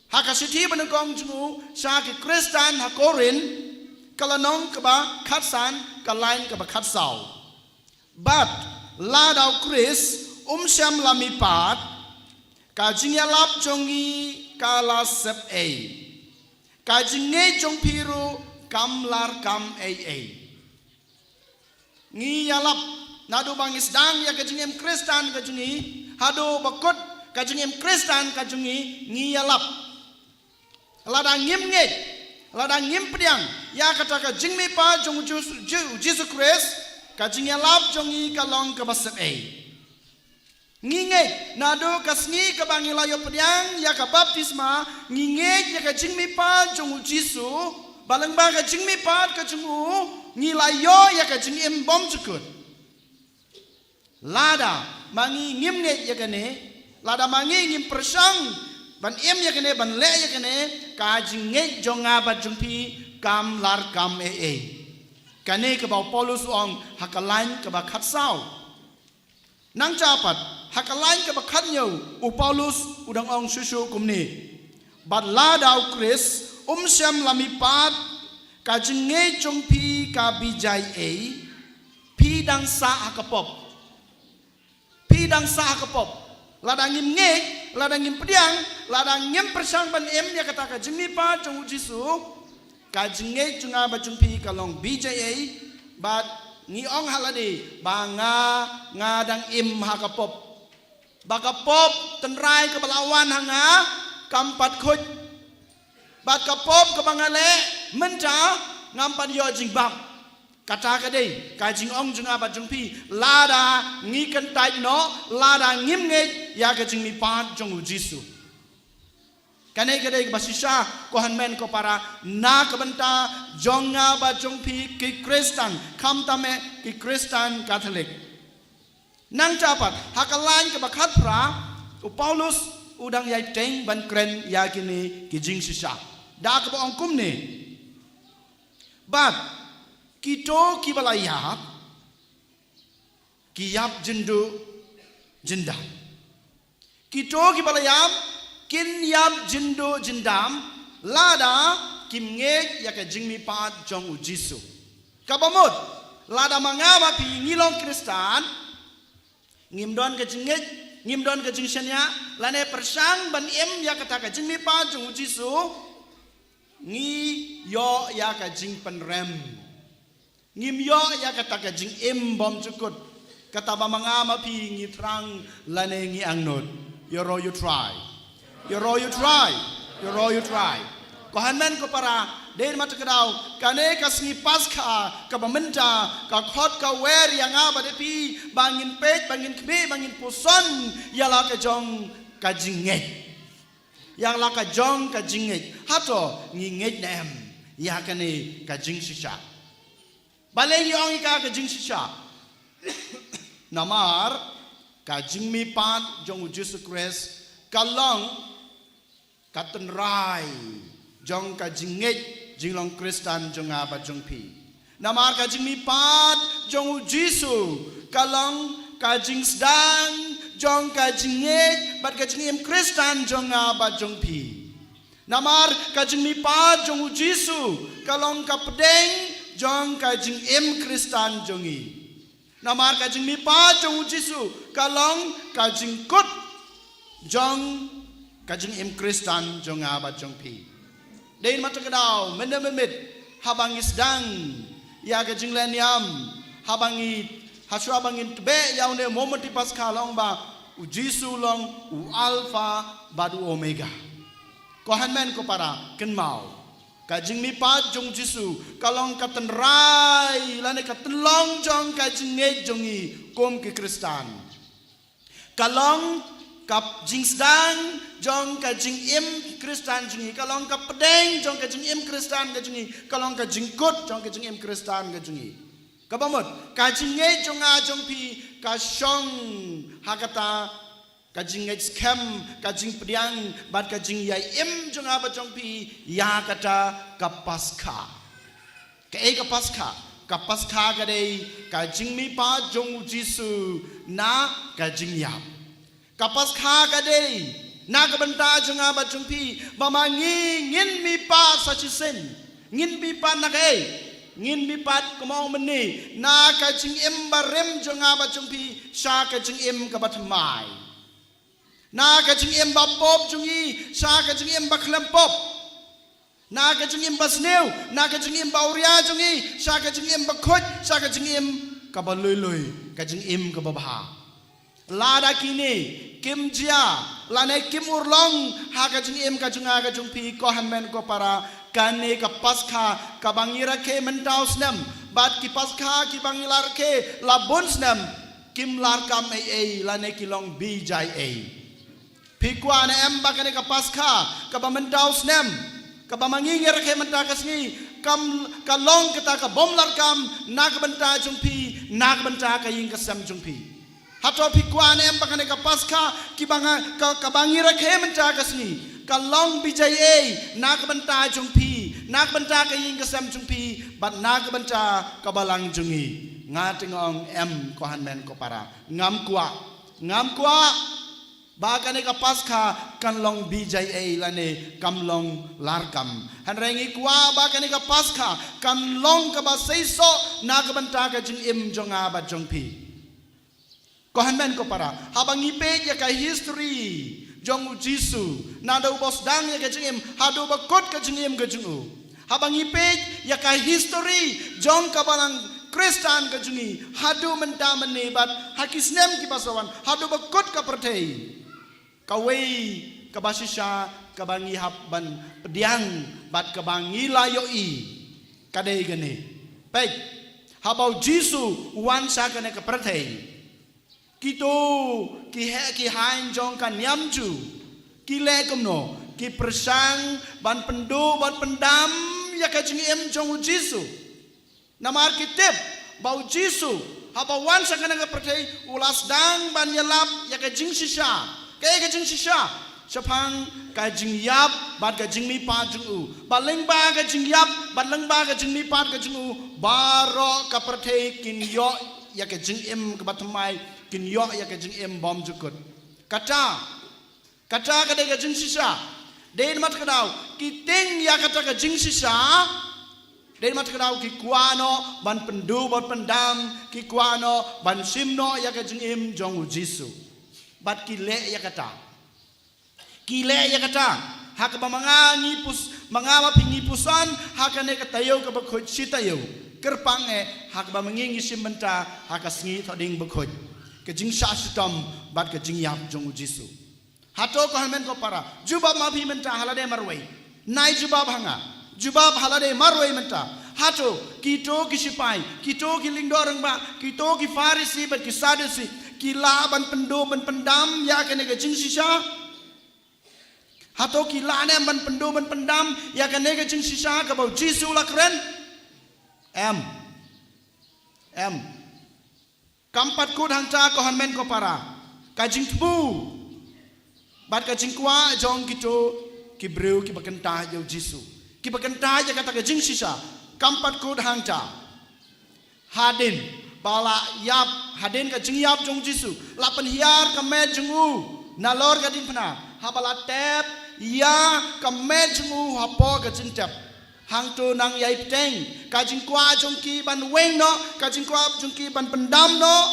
ha ka shithi banyngkong jong u sha ki Khristan ha Korinth, ka lynnong kaba khatsan, ka lain kaba khatsaw. Bad lada u Khrist um shym la mihpat, ka jingïalap jong ngi ka la sep ei, ka jingngeit jong phi ruh kam larkam ei ei. Ngi ïalap, naduh ba ngi sdang ïa ka jingim Khristan ka jong ngi haduh ba kut ka jingim Khristan ka jong ngi, ngi ïalap. Lada ngim ngeit, lada ngim pdiang ïa kata ka jingmihpat jong u Jisu, Jisu Khrist, ka jingïalap jong ngi ka long kaba sep ei. Ngi ngeit, naduh ka sngi kaba ngi la ïoh pdiang ïa ka baptisma, ngi ngeit ïa ka jingmihpat jong u Jisu, ba lyngba ka jingmihpat ka jong u ngi la ïoh ïa ka jingim bymjukut. Lada ma ngi ngim ngeit ïa kane, lada ma ngi ngim pyrshang ban im ïa kane, ban leh ïa kane, ka jingngeit jong nga bad jong phi kam larkam ei ei. Kane kaba u Paulus u ong ha ka lain kaba khatsaw. Nangta pat ha ka lain kaba khathynñiew u Paulus u dang ong shuh shuh kumne. Bad lada u Khrist um shym la mihpat, ka jingngeit jong phi ka bijai ei, phi dang sah ha ka pop. Phi dang sah ha ka pop. Lada ngim ngeit, lada ngim pdiang, lada ngim pyrshang ban im ïa kata ka jingmihpat jong u Jisu, ka jingngeit jong nga bad jong phi ka long bijai ei, bad ngi ong ha lade ba nga, nga dang im ha ka pop. Ba ka pop tynrai kaba la wan ha nga kam pat khuid. Bad ka pop kaba nga leh mynta ngam pat ïoh jingbam. Kata ka dei ka jingong jong nga bad jong phi lada ngi kyntait noh, lada ngim ngeit ïa ka jingmihpat jong u Jisu. Kane ka dei kaba shisha, ko hynmen ko para, na ka bynta jong nga bad jong phi ki Khristan, khamtam eh ki Khristan Katholik. Nangta pat ha ka lain kaba khatphra, u Paulus u dang ïai teng ban kren ïa kine ki jingshisha da kaba ong kumne. Bad kito kiba la ïap ki ïap jynduh jyndam. Kito kiba la ïap kin ïap jynduh jyndam lada kim ngeit ïa ka jingmihpat jong u Jisu. Kaba mut, lada ma nga ma phi ngi long Khristan, ngim don ka jingngeit, ngim don ka jingshaniah, lane pyrshang ban im ïa kata ka jingmihpat jong u Jisu, ngi ïoh ïa ka jingpynrem. Ngim ïoh ïa kata ka jingim bymjukut. Kata ba ma nga ma phi ngi thrang lane ngi angnud. Ïaroh ïa u Trai. Ïaroh ïa u Trai. Ïaroh ïa u Trai. Ko hynmen ko para, dei ma ta ka daw, kane ka sngi Paskha kaba mynta ka khot ka wer ïa nga bad ïa phi ba ngin peit, ba ngin khmih, ba ngin puson ïa la ka jong ka jingngeit. Ïa la ka jong ka jingngeit. Hato ngi ngeit ne em ïa kane ka jingshisha? Balei ngi ong ïa ka ka jingshisha? Namar ka jingmihpat jong u Jisu Khrist ka long ka tynrai jong ka jingngeit jinglong Khristan jong nga bad jong phi. Namar ka jingmihpat jong u Jisu ka long ka jingsdang jong ka jingngeit bad ka jingim Khristan jong nga bad jong phi. Namar ka jingmihpat jong u Jisu ka long ka pdeng jong ka jingim Khristan jong ngi. Namar ka jingmihpat jong u Jisu ka long ka jingkut jong ka jingim Khristan jong nga bad jong phi. Dei ma ta ka daw, mynne mynmiet haba ngi sdang ïa ka jinglehniam, haba ngi, hashwa ba ngin tbeh ïa une u mombati Paskha long ba u Jisu long u Alpha bad u Omega. Ko hynmen ko para, kynmaw, ka jingmihpat jong u Jisu ka long ka tynrai lane ka tynlong jong ka jingngeit jong ngi kum ki Khristan. Ka long ka jingsdang jong ka jingim Khristan jong ngi, ka long ka pdeng jong ka jingim Khristan ka jong ngi, ka long ka jingkut jong ka jingim Khristan ka jong ngi. Kaba mut, ka jingngeit jong nga jong phi ka shong ha kata ka jingngeit skhem, ka jingpdiang bad ka jingïaid im jong nga bad jong phi ïa kata ka Paskha. Kaei ka Paskha? Ka Paskha ka dei ka jingmihpat jong u Jisu na ka jingïap. Ka Paskha ka dei na ka bynta jong nga bad jong phi, ba ma ngi ngin mihpat sa shisien. Ngin mihpat na kaei? Ngin mihpat kumno mynne, na ka jingim barim jong nga bad jong phi sha ka jingim kaba thymmai. Na ka jingim ba pop jong ngi sha ka jingim ba khlem pop. Na ka jingim ba sniew, na ka jingim ba awria jong ngi sha ka jingim ba khuid, sha ka jingim kaba lui lui, ka jingim kaba bha. Lada kine kim jia lane kim urlong ha ka jingim ka jong nga ka jong phi, ko hynmen ko para, kane ka Paskha kaba ngi rakhe mynta u snem bad ki Paskha kiba ngi la rakhe la bun snem, kim larkam ei ei lane ki long bijai ei. Phi kwah ne em ba kane ka Paskha kaba mynta u snem, kaba ma ngi ngi rakhe mynta ka sngi, kam, ka long kata ka bym larkam na ka bynta jong phi, na ka bynta ka ïing ka sem jong phi? Hato phi kwah ne em ba kane ka Paskha kiba nga, ka, kaba ngi rakhe mynta ka sngi, ka long bijai ei na ka bynta jong phi, na ka bynta ka ïing ka sem jong phi bad na ka bynta ka balang jong ngi? Nga te nga ong em, ko hynmen ko para, ngam kwah. Ngam kwah ba kane ka Paskha kan long bijai ei lane kam long larkam. Hynrei ngi kwah ba kane ka Paskha kan long kaba seisoh na ka bynta ka jingim jong nga bad jong phi. Ko hynmen ko para, haba ngi peit ïa ka history jong u Jisu, naduh ba sdang ïa ka jingim haduh ba kut ka jingim ka jong u, haba ngi peit ïa ka history jong ka balang Khristan ka jong ngi haduh mynta mynne bad ha ki snem kiba sa wan haduh ba kut ka pyrthei, kawei kaba shisha kaba ngi hap ban pdiang bad kaba ngi la ïohi ka dei kane. Peit, haba u Jisu u wan sha kane ka pyrthei, kito ki heh ki haiñ jong ka niam Jiw ki leh kumno? Ki pyrshang ban pynduh ban pyndam ïa ka jingim jong u Jisu. Namar ki tip ba u Jisu haba wan sha kane ka pyrthei u la sdang ban ïalap ïa ka jingshisha. Kaei ka jingshisha? Shaphang ka jingïap bad ka jingmihpat jong u. Bad lyngba ka jingïap bad lyngba ka jingmihpat ka jong u, baroh ka pyrthei kin ïoh ïa ka jingim kaba thymmai, kin ïoh ïa ka jingim bymjukut. Kata, kata ka dei ka jingshisha. Dei namar kata ka daw ki tieng ïa kata ka jingshisha. Dei namar kata ka daw ki kwah noh ban pynduh ban pyndam, ki kwah noh ban shim noh ïa ka jingim jong u Jisu. Bad ki leh ïa kata. Ki leh ïa kata ha kaba ma nga ngi pus, ma nga ma phi ngi puson ha kane ka taïew kaba khuid shi taïew. Kyrpang eh ha kaba ma ngi ngi shim bynta ha ka sngi Thohdieng Bakhuid, ka jingshah shitom bad ka jingïap jong u Jisu. Hato ko hynmen ko para, jubab ma phi mynta ha lade marwei. Nai jubab ha nga. Jubab ha lade marwei mynta. Hato kito ki sipai, kito ki lyngdoh rangbah, kito ki Pharisi bad ki Sadusi ki lah ban pynduh ban pyndam ïa kane ka jingshisha? Hato ki lah ne em ban pynduh ban pyndam ïa kane ka jingshisha kaba u Jisu u la kren? Em. Em. Kam pat kut hangta ko hynmen ko para. Ka jingthmu bad ka jingkwah jong kito ki briew kiba kyntait ïa u Jisu, kiba kyntait ïa kata ka jingshisha, kam pat kut hangta. Hadien ba la ïap, hadien ka jingïap jong u Jisu, la pynhiar ka met jong u nalor ka diengphna. Haba la tep ïa ka met jong u hapoh ka jingtep, hangto nang ïai bteng, ka jingkwah jong ki ban weng noh, ka jingkwah jong ki ban pyndam noh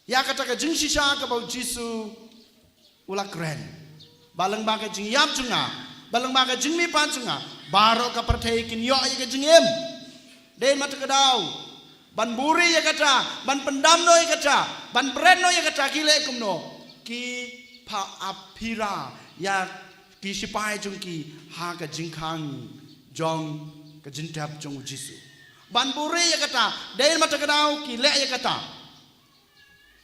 ïa kata ka jingshisha kaba u Jisu u la kren. Ba lyngba ka jingïap jong nga, ba lyngba ka jingmihpat jong nga, baroh ka pyrthei kin ïoh ïa ka jingim. Dei namar kata ka daw, ban buhrieh ïa kata, ban pyndam noh ïa kata, ban bret noh ïa kata, ki leh kumno? Ki phah ap phira ïa ki sipai jong ki ha ka jingkhang jong ka jingtep jong u Jisu. Ban buhrieh ïa kata, dei namar kata ka daw ki leh ïa kata.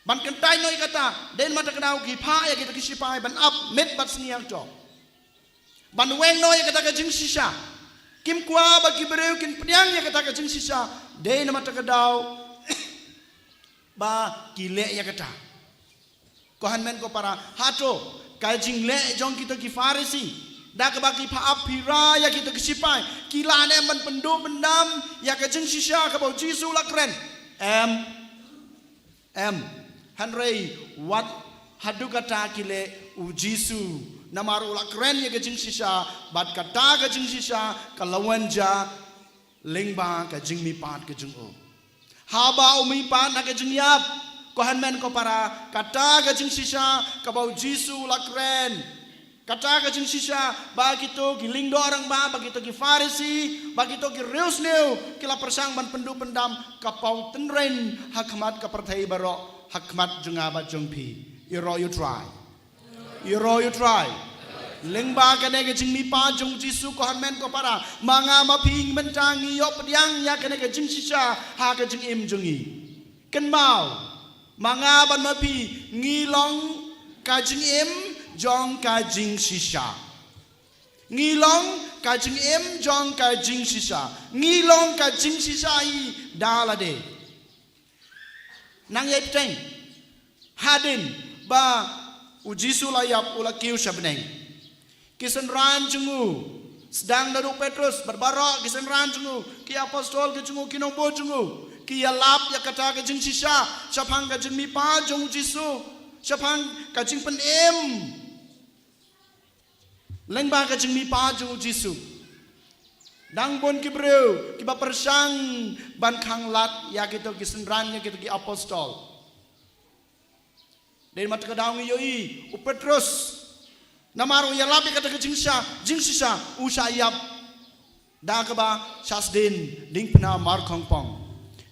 Ban kyntait noh ïa kata, dei namar kata ka daw ki phah ïa kita ki sipai ban ap miet bad sngi hangto. ban weng noh ïa kata ka jingshisha. Kim kwah ba ki briew kin pdiang ïa kata ka jingshisha. Dei namar kata ka daw ba ki leh ïa kata. Ko hynmen ko para, hato ka jingleh jong kito ki Pharisi, da kaba ki pha ap phi ra ïa kito ki sipai, ki lah ne ban pynduh pyndam ïa ka jingshisha kaba u Jisu u la kren? Em. Em. Hynrei wat haduh katta ki leh, u Jisu namar u la kren ïa ka jingshisha, bad kata ka jingshisha ka la wan ja lyngba ka jingmihpat ka jong u. Haba u mihpat na ka jingïap, ko hynmen ko para, kata ka jingshisha kaba u Jisu u la kren, kata ka jingshisha ba kito ki lyngdoh rangbah, ba kito ki Pharisi, ba kito ki riewsniew ki la pyrshang ban pynduh pyndam, ka paw tynrem ha khmat ka pyrthei baroh, ha khmat jong nga bad jong phi. Ïaroh ïa u Trai. Ïaroh ïa u Trai. Lyngba kane ka jingmihpat jong u Jisu, ko hynmen ko para, ma nga ma phi mynta ngi ïoh pdiang ïa kane ka jingshisha ha ka jingim jong ngi. Kynmaw, ma nga bad ma phi ngi long ka jingim jong ka jingshisha. Ngi long ka jingim jong ka jingshisha. Ngi long ka jingshisha hi da lade. Nang ïai bteng, hadien ba u Jisu u la ïap, u la kiew sha bneng, ki synran jong u, sdang naduh u Petros bad baroh ki synran jong u, ki apostol ki jong u, ki nongbud jong u, ki ïalap ïa kata ka jingshisha shaphang ka jingmihpat jong u Jisu, shaphang ka jingpynim lyngba ka jingmihpat jong u Jisu. Dang bun ki briew kiba pyrshang ban khanglad ïa kito ki synran, ïa kito ki apostol. Dei namar kata ka daw ngi ïohi u Petros, namar u ïalap ïa kata ka jingshisha, jingshisha, u shah ïap da kaba shah sdien diengphna markhongpong.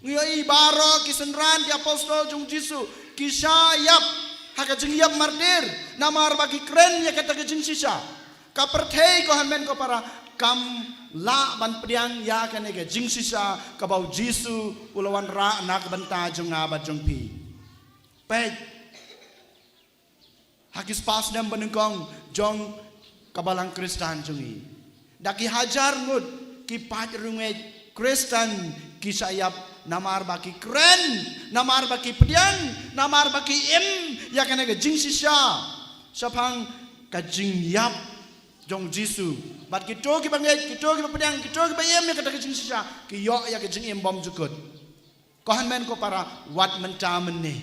Ngi ïohi baroh ki synran, ki apostol jong u Jisu, ki shah ïap ha ka jingïap martir namar ba ki kren ïa kata ka jingshisha. Ka pyrthei, ko hynmen ko para, kam lah ban pdiang ïa kane ka jingshisha kaba u Jisu u la wanrah na ka bynta jong nga bad jong phi. Peit ha ki spah snem banyngkong jong ka balang Khristan jong ngi, da ki hajar ngut ki paid riewngeit Khristan ki shah ïap namar ba ki kren, namar ba ki pdiang, namar ba ki im ïa kane ka jingshisha shaphang ka jingïap jong u Jisu. Bad kito kiba ngeit, kito kiba pdiang, kito kiba im ïa kata ka jingshisha, ki ïoh ïa ka jingim bymjukut. Ko hynmen ko para, wat mynta mynne,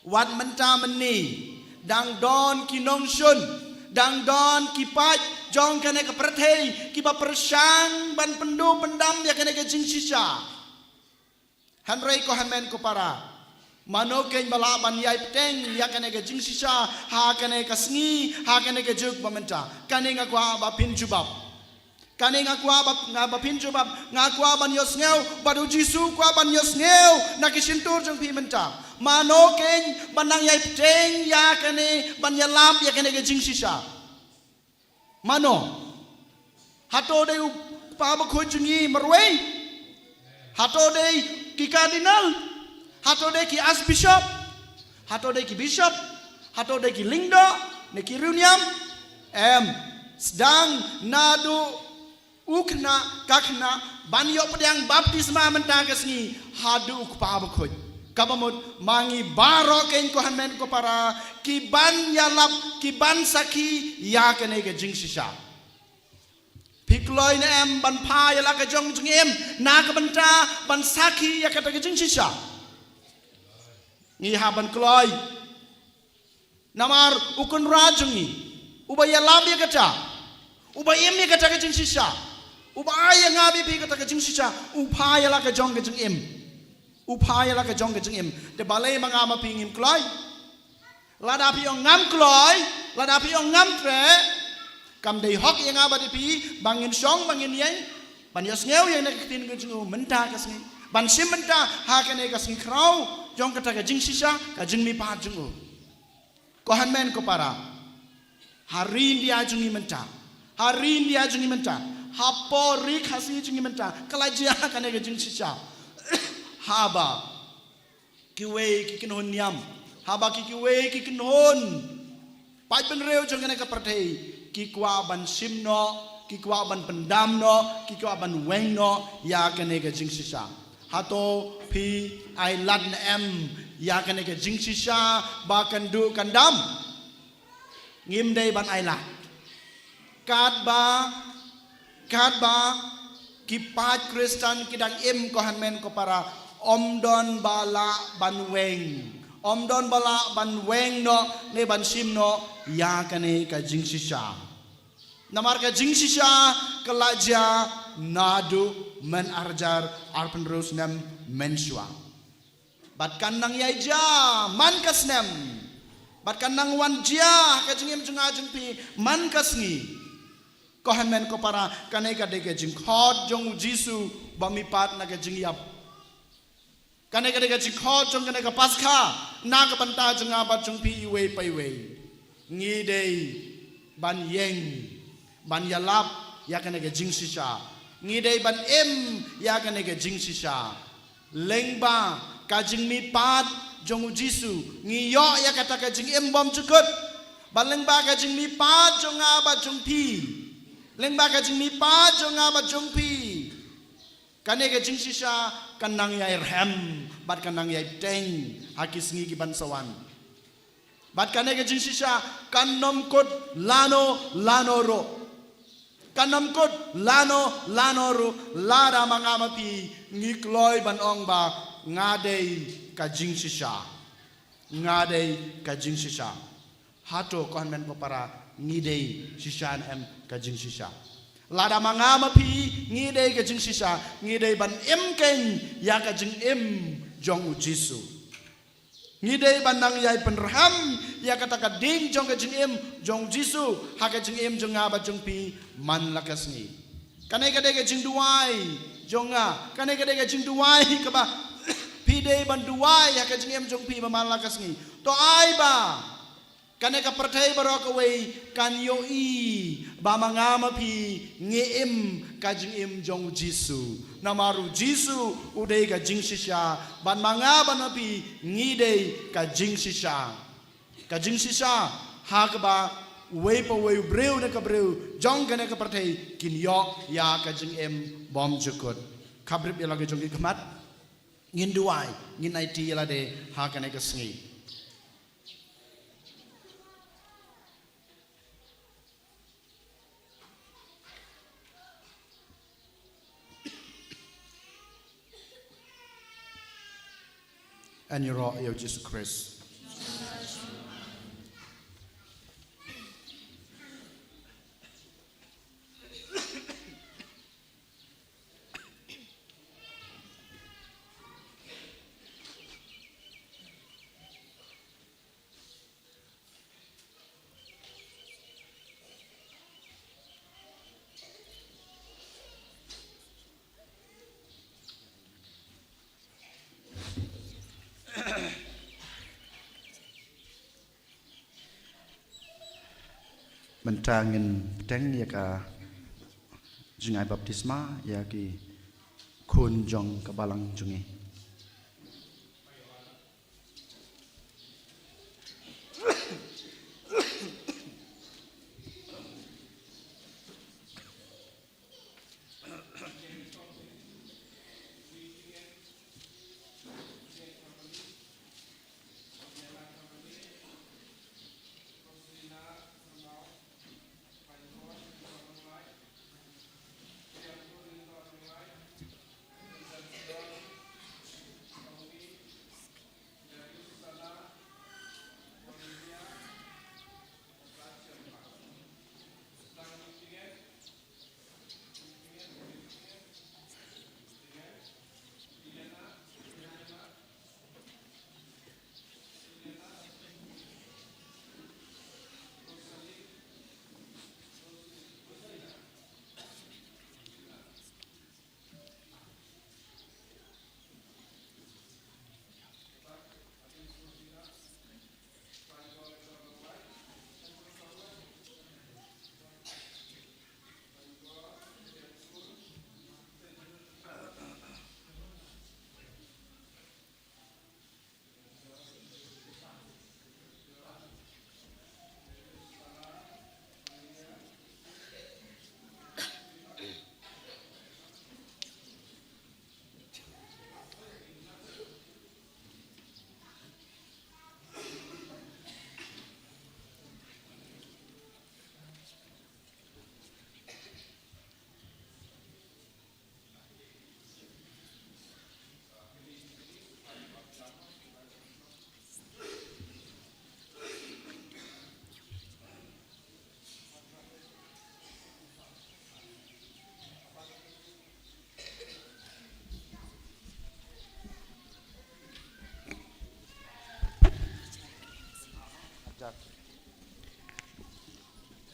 wat mynta mynne, dang don ki nongshun, dang don ki paid jong kane ka pyrthei kiba pyrshang ban pynduh pyndam ïa kane ka jingshisha. Hynrei ko hynmen ko para, mano keiñ ba lah ban ïai bteng ïa kane ka jingshisha ha kane ka sngi, ha kane ka juk ba mynta? Kane nga kwah ba phin jubab. Kane nga kwah ba, nga ba phin jubab, nga kwah ban ïohsngew, bad u Jisu u kwah ban ïohsngew na ki shyntur jong phi mynta. Mano keiñ ba nang ïai bteng ïa kane, ban ïalap ïa kane ka jingshisha? Mano? Hato dei u kpa bakhuid jong ngi marwei? Hato dei ki cardinal? Hato dei ki archbishop? Hato dei ki bishop? Hato dei ki lyngdoh ne ki riewniam? Em, sdang naduh u khynnah ka khynnah ban ïoh pdiang baptisma mynta ka sngi haduh u kpa bakhuid. Kaba mut ma ngi baroh keiñ, ko hynmen ko para, ki ban ïalap, ki ban sakhi ïa kane ka jingshisha. Phi kloi ne em ban phah ïa la ka jong jingim na ka bynta ban sakhi ïa kata ka jingshisha? Ngi hap ban kloi. Namar u Kynrad jong ngi, uba ïalap ïa kata, uba im ïa kata ka jingshisha, uba ai ïa nga bad ïa phi kata ka jingshisha, u phah ïa la ka jong ka jingim. U phah ïa la ka jong ka jingim. Te balei ma nga ma phi ngim kloi? Lada phi ong ngam kloi, lada phi ong ngam treh, kam dei hok ïa nga bad ïa phi ba ngin shong, ba ngin ïeng, ban ïohsngew ïa kane ka ktien ka jong u mynta ka sngi, ban shim bynta ha kane ka sngi khraw jong kata ka jingshisha, ka jingmihpat jong u. Ko hynmen ko para, ha ri India jong ngi mynta, ha ri India jong ngi mynta, hapoh ri Khasi jong ngi mynta, ka la jia kane ka jingshisha. Haba kiwei ki kynhun niam, haba ki, kiwei ki kynhun paidbynriew jong kane ka pyrthei Ki kwah ban shim noh, ki kwah ban pyndam noh, ki kwah ban weng noh ïa kane ka jingshisha. Hato phi ai lad ne em ïa kane ka jingshisha ba kan duh kan dam? Ngim dei ban ai lad. Katba, katba ki paid Khristan ki dang im, ko hynmen ko para, ym don ba lah ban weng. Ym don ba lah ban weng noh ne ban shim noh ïa kane ka jingshisha. Namar ka jingshisha ka la jia naduh myn arhajar arphew hynriew snem mynshuwa. Bad kan nang ïai jia man ka snem. Bad kan nang wan jia ha ka jingim jong nga jong phi man ka sngi. Ko hynmen ko para, kane ka dei ka jingkhot jong u Jisu ba mih pat na ka jingïap. Kane ka dei ka jingkhot jong kane ka Paskha na ka bynta jong nga bad jong phi iwei pa iwei. Ngi dei ban ïeng, ban ïalap ïa kane ka jingshisha. Ngi dei ban im ïa kane ka jingshisha. Lyngba ka jingmihpat jong u Jisu, ngi ïoh ïa kata ka jingim bymjukut. Bad lyngba ka jingmihpat jong nga bad jong phi, lyngba ka jingmihpat jong nga bad jong phi, kane ka jingshisha kan nang ïai rhem bad kan nang ïai bteng ha ki sngi ki ban sa wan. Bad kane ka jingshisha kan ym kut lano lano ruh. Kan ym kut lano lano ruh lada ma nga ma phi ngi kloi ban ong ba nga dei ka jingshisha. Nga dei ka jingshisha. Hato ko hynmen ko para, ngi dei shisha ne em ka jingshisha? Lada ma nga ma phi ngi dei ka jingshisha, ngi dei ban im keiñ ïa ka jingim jong u Jisu. Ngi dei ban nang ïai pynrhem ïa kata ka ding jong ka jingim jong u Jisu ha ka jingim jong nga bad jong phi man la ka sngi. Kane ka dei ka jingduwai jong nga, kane ka dei ka jingduwai kaba phi dei ban duwai ha ka jingim jong phi ba man la ka sngi. To ai ba kane ka pyrthei baroh kawei kan ïohi ba ma nga ma phi ngi im ka jingim jong u Jisu. Namar u Jisu u dei ka jingshisha, bad ma nga bad ma phi ngi dei ka jingshisha. Ka jingshisha ha kaba uwei pa uwei u briew ne ka briew jong kane ka pyrthei kin ïoh ïa ka jingim bymjukut. Khapbrip ïa la ka jong ki khmat. Ngin duwai, ngin aiti ïa lade ha kane ka sngi. Yn ïaroh ïa u Jisu Khrist. Mynta ngin bteng ïa ka jingai baptisma ïa ki khun jong ka balang jong ngi.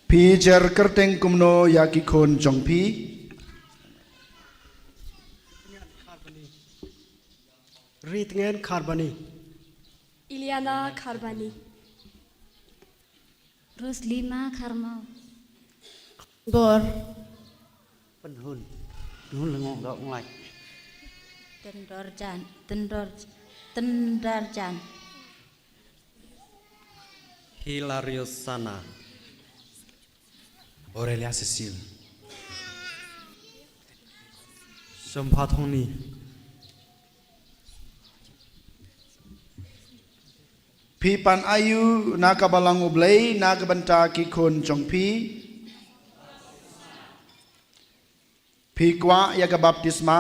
Phi jer kyrteng kumno ïa ki khun jong phi? Ritngen Kharbani. Iliana Kharbani. Roslima Kharmau. Gor. Pynhun. Pynhun Lengong Dok Nglai. Tendor Jan. Tendor, Tendar Jan. Hilarius Sana. Aurelia Cecil. Shempha Thongni. Phi pan aïu na ka balang U Blei na ka bynta ki khun jong phi? Phi kwah ïa ka baptisma?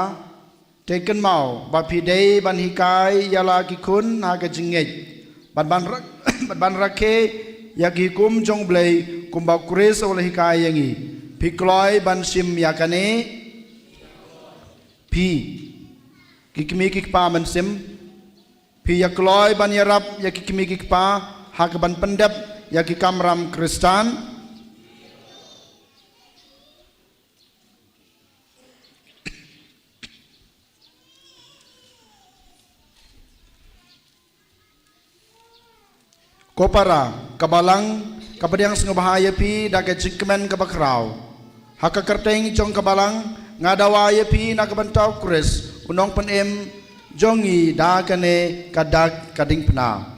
Te kynmaw ba phi dei ban hikai ïa la ki khun ha ka jingngeit bad ban rak-, bad ban rakhe ïa ki hukum jong U Blei kumba U Khrist u la hikai ïa ngi. Phi kloi ban shim ïa kane? Phi, ki kmie ki kpa mynsiem, phi ïa kloi ban ïarap ïa ki kmie ki kpa ha kaban pyndep ïa ki kamram Khristan? Ko para, ka balang ka pdiang sngewbha ïa phi da ka jingkmen kaba khraw. Ha ka kyrteng jong ka balang, nga dawa ïa phi na ka bynta U Khrist, U Nongpynim jong ngi, da kane ka dak ka diengphna.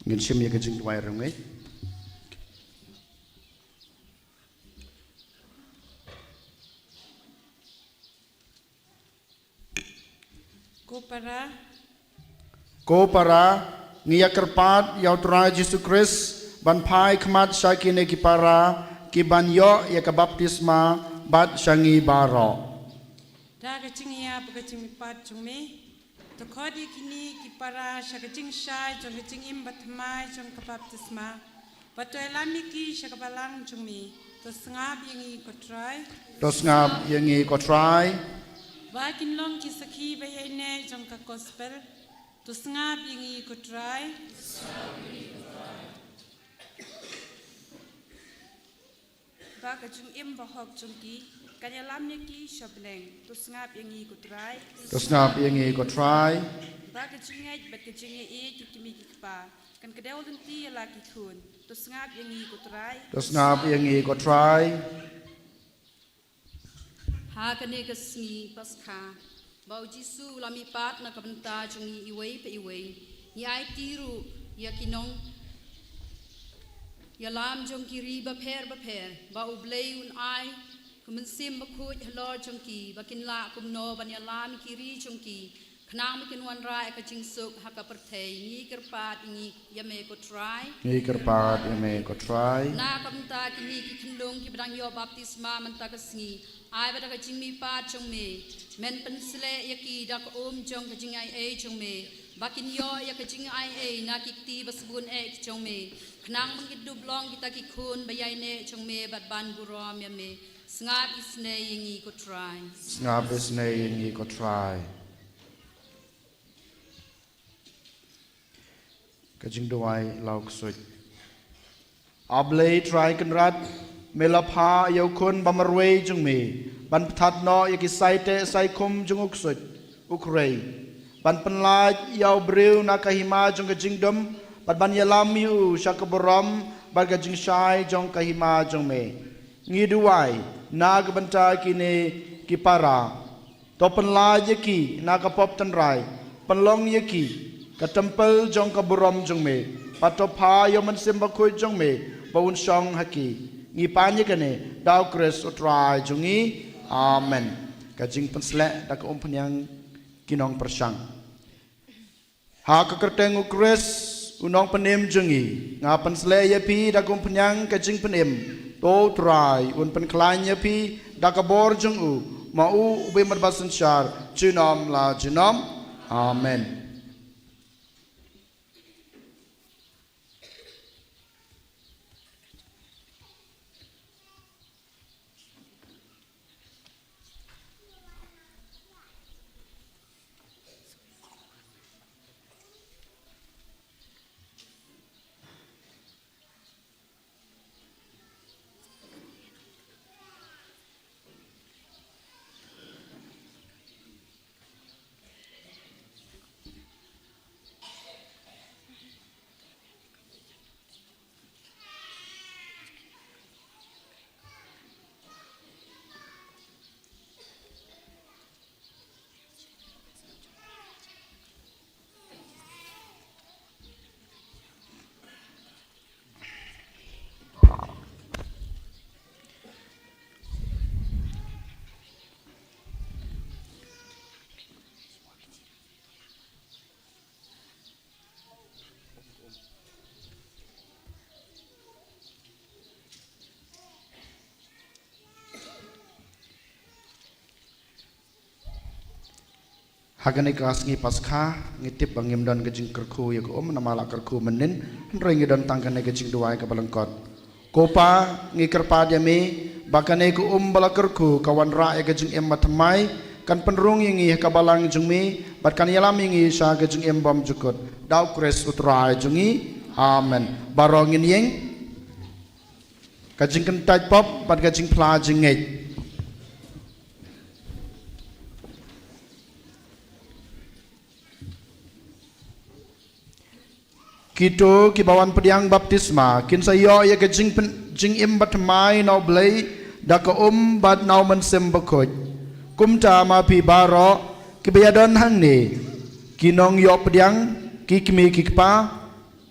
Ngin shim ïa ka jingduwai rangwei. Ko para. Ko para, ngi ïa kyrpad ïa U Trai Jisu Khrist ban phai khmat sha kine ki para ki ban ïoh ïa ka baptisma bad sha ngi baroh. Da ka jingïap bad ka jingmihpat jong me, to khot ïa kine ki para sha ka jingshai jong ka jingim bathymmai jong ka baptisma. Bad to ïalam ïa ki sha ka balang jong me. To sngap ïa ngi ko Trai. To sngap ïa ngi ko Trai. Ba kin long ki sakhi ba ïaineh jong ka gospel. To sngap ïa ngi ko Trai. Ba ka jingim bahok jong ki kan ïalam ïa ki sha bneng. To sngap ïa ngi ko Trai. To sngap ïa ngi ko Trai. Ba ka jingngeit bad ka jingïeit ïa ki kmie ki kpa kan kdew lynti ïa la ki khun. To sngap ïa ngi ko Trai. To sngap ïa ngi ko Trai. Ha kane ka sngi Paskha ba U Jisu u la mihpat na ka bynta jong ngi iwei pa iwei, ngi aiti ruh ïa ki nongïalam jong ki ri bapher bapher ba U Blei un ai ka Mynsiem Bakhuid halor jong ki ba kin lah kumno ban ïalam ïa ki ri jong ki, khnang ba kin wanrah ïa ka jingsuk ha ka pyrthei. Ngi kyrpad ïa ngi ïa me ko Trai. Ngi kyrpad ïa me ko Trai. Na ka bynta kine ki khunlung ki ba dang ïoh baptisma mynta ka sngi, ai ba da ka jingmihpat jong me men pynsleh ïa ki da ka um jong ka jingaiei jong me, ba kin ïoh ïa ka jingaiei na ki kti ba sbun eh ki jong me, khnang ba kin dup long kita ki khun ba ïaineh jong me bad ban burom ïa me. Sngap isynei ïa ngi ko Trai. Sngap isynei ïa ngi ko Trai. Ka jingduwai la u ksuid. A Blei Trai Kynrad, me la phah ïa u Khun ba marwei jong me ban pynthad noh ïa ki saiteh saikhum jong u ksuid u khrei, ban pynlait ïa u briew na ka hima jong ka jingdum bad ban ïalam ïa u sha ka burom bad ka jingshai jong ka hima jong me. Ngi duwai na ka bynta kine ki para. To pynlait ïa ki na ka pop tynrai, pynlong ïa ki ka templ jong ka burom jong me, bad to phah ïa u Mynsiem Bakhuid jong me ba un shong ha ki. Ngi pan ïa kane da u Khrist u Trai jong ngi. Amen. Ka jingpynsleh da ka umphniang ki nongpyrshang. Ha ka kyrteng u Khrist u nongpynim jong ngi, nga pynsleh ïa phi da ka umphniang ka jingpynim. To u Trai un pynkhlaiñ ïa phi da ka bor jong u, ma u u bym bad ba synshar junom la junom. Amen. Ha kane ka sngi Paskha, ngi tip ba ngim don ka jingkyrkhu ïa ka um, namar la kyrkhu mynnin, hynrei ngi don tang kane ka jingduwai kaba lyngkot. Ko Pa, ngi kyrpad ïa me ba kane ka um ba la kyrkhu ka wanrah ïa ka jingim bathymmai, kan pynrung ïa ngi ha ka balang jong me, bad kan ïalam ïa ngi sha ka jingim bymjukut. Da u Khrist u Trai jong ngi. Amen. Baroh ngin ïeng. Ka jingkyntait pop bad ka jingphla jingngeit. Kito kiba wan pdiang baptisma kin sa ïoh ïa ka jingpyn-, jingim bathymmai na u Blei da ka um bad na u Mynsiem Bakhuid. Kumta ma phi baroh kiba ïadon hangne, ki nongïoh pdiang, ki kmie ki kpa,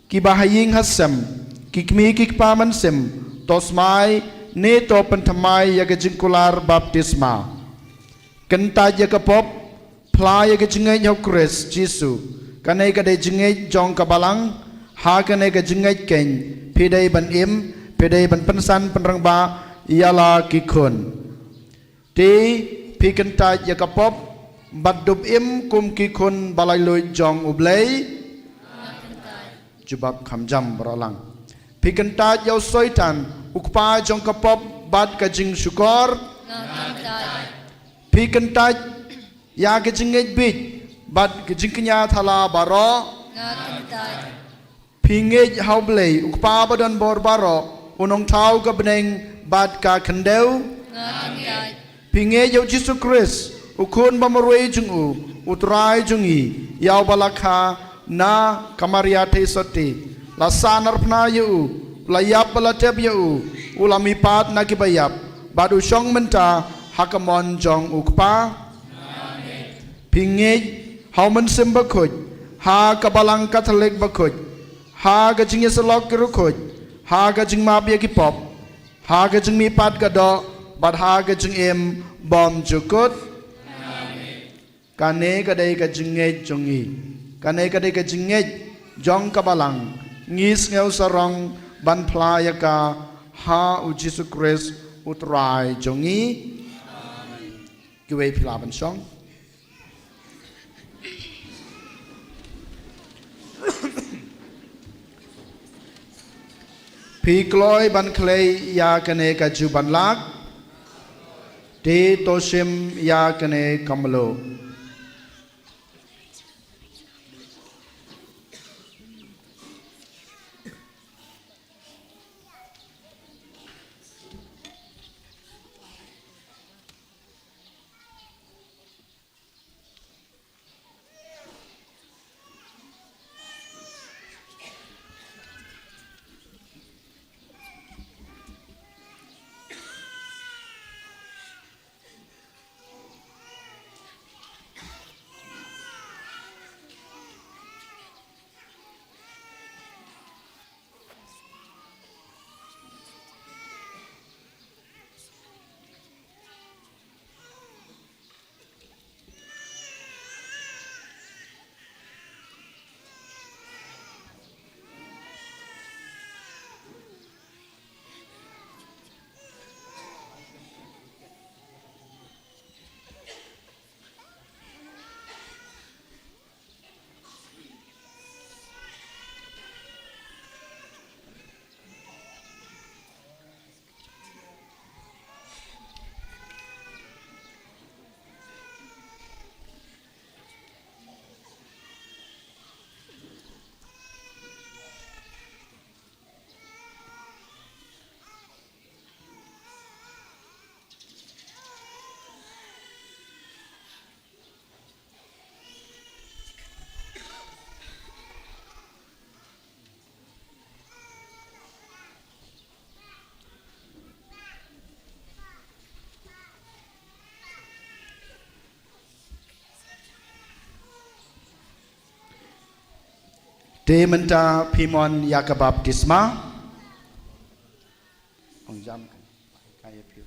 kiba ha ïing ha sem, ki kmie ki kpa mynsiem, to smai ne to pynthymmai ïa ka jingkular baptisma. Kyntait ïa ka pop, phla ïa ka jingngeit ha u Khrist Jisu. Kane ka dei jingngeit jong ka balang, ha kane ka jingngeit keiñ phi dei ban im, phi dei ban pynsan pynrangbah ïa la ki khun. Te phi kyntait ïa ka pop bad dup im kum ki khun ba laitluid jong U Blei? Jubab kham jam baroh lang. Phi kyntait ïa u Soitan, u kpa jong ka pop bad ka jingshukor? Phi kyntait ïa ka jingngeit bieit bad ka jingkñia thala baroh? Phi ngeit ha U Blei, u Kpa ba don bor baroh, u nongthaw ka bneng bad ka khyndew? Phi ngeit ïa u Jisu Khrist, u Khun ba marwei jong u, u Trai jong ngi, ïa uba la kha na ka Maria theisotti, la sahnarphna ïa u, u la ïap bad la tep ïa u, u la mihpat na kiba ïap, bad u shong mynta ha ka mon jong u Kpa? Phi ngeit ha u Mynsiem Bakhuid, ha ka Balang Katholik bakhuid, ha ka jingïasyllok ki riewkhuid, ha ka jingmap ïa ki pop, ha ka jingmihpat ka doh, bad ha ka jingim bymjukut? Kane ka dei ka jingngeit jong ngi. Kane ka dei ka jingngeit jong ka Balang. Ngi sngew sarong ban phla ïa ka ha u Jisu Khrist u Trai jong ngi. Kiwei phi lah ban shong. Phi kloi ban khlei ïa kane ka jubanlak. Te to shim ïa kane ka mluh. Te mynta phi mon ïa ka baptisma. Ong jam kan. Ka ïa phi.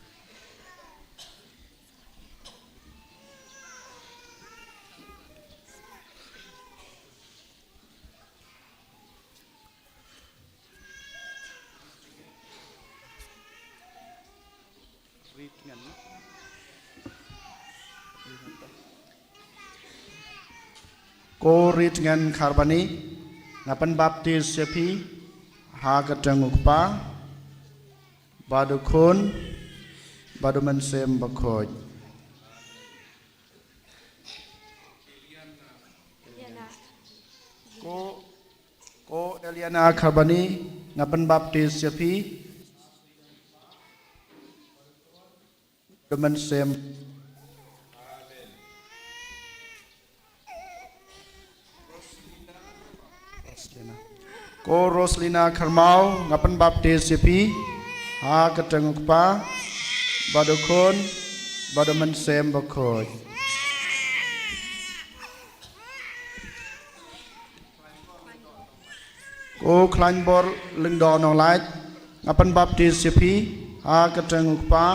Ko Ritngen Kharbani, nga pynbaptis ïa phi ha ka kyrteng u Kpa, bad u Khun, bad u Mynsiem Bakhuid. Ko, ko Eliana Kharbani, nga pynbaptis ïa phi. Bad u Mynsiem. Ko Roslina Kharmau, nga pynbaptis ïa phi ha ka kyrteng u Kpa, bad u Khun, bad u Mynsiem Bakhuid. Ko Khlaiñbor Lyngdoh Nonglait, nga pynbaptis ïa phi ha ka kyrteng u Kpa,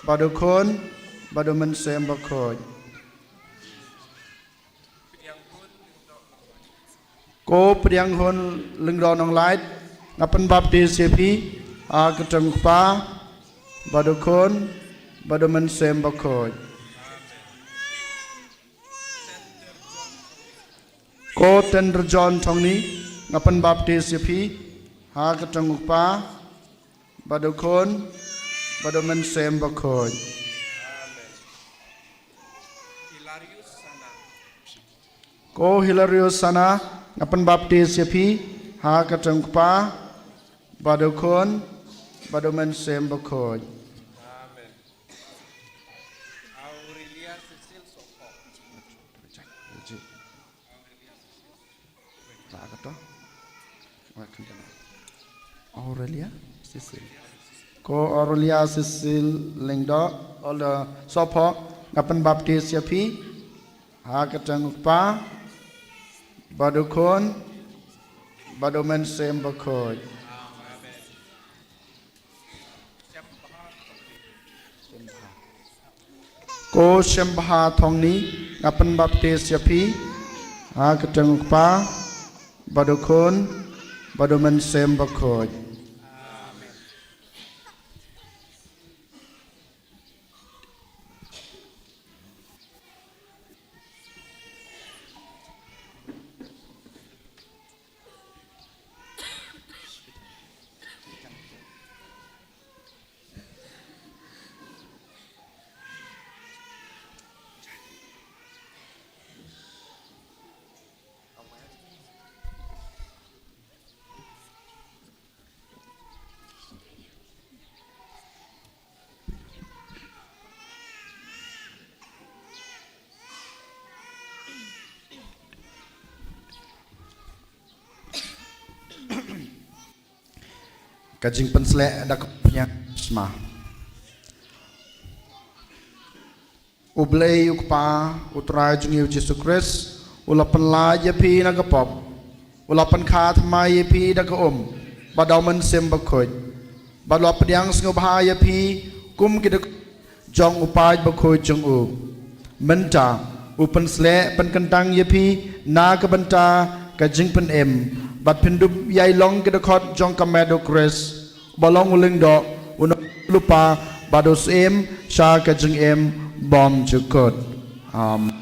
bad u Khun, bad u Mynsiem Bakhuid. Ko Pdiang Hun Lyngdoh Nonglait, nga pynbaptis ïa phi ha ka kyrteng u Kpa, bad u Khun, bad u Mynsiem Bakhuid. Ko Tender John Thongni, nga pynbaptis ïa phi ha ka kyrteng u Kpa, bad u Khun, bad u Mynsiem Bakhuid. Ko Hilarius Sana, nga pynbaptis ïa phi ha ka kyrteng u Kpa, bad u Khun, bad u Mynsiem Bakhuid. Aurelia Cecil. Ko Aurelia Cecil Lyngdoh, Elder Sohphoh, nga pynbaptis ïa phi ha ka kyrteng u Kpa, bad u Khun, bad u Mynsiem Bakhuid. Ko Shembha Thongni, nga pynbaptis ïa phi ha ka kyrteng u Kpa, bad u Khun, bad u Mynsiem Bakhuid. Ka jingpynsleh da ka baptisma. U Blei u Kpa, u Trai jong ngi u Jisu Khrist, u la pynlait ïa phi na ka pop, u la pynkha thymmai ïa phi da ka um bad da u Mynsiem Bakhuid, bad u la pdiang sngewbha ïa phi kum ki dkhot jong u paid bakhuid jong u. Mynta u pynsleh pynkyntang ïa phi na ka bynta ka jingpynim, bad phin dup ïai long ki dkhot jong ka met u Khrist, uba long u Lyngdoh, u Nongpynim lypa, bad u Syiem sha ka jingim bym jukut. Amen.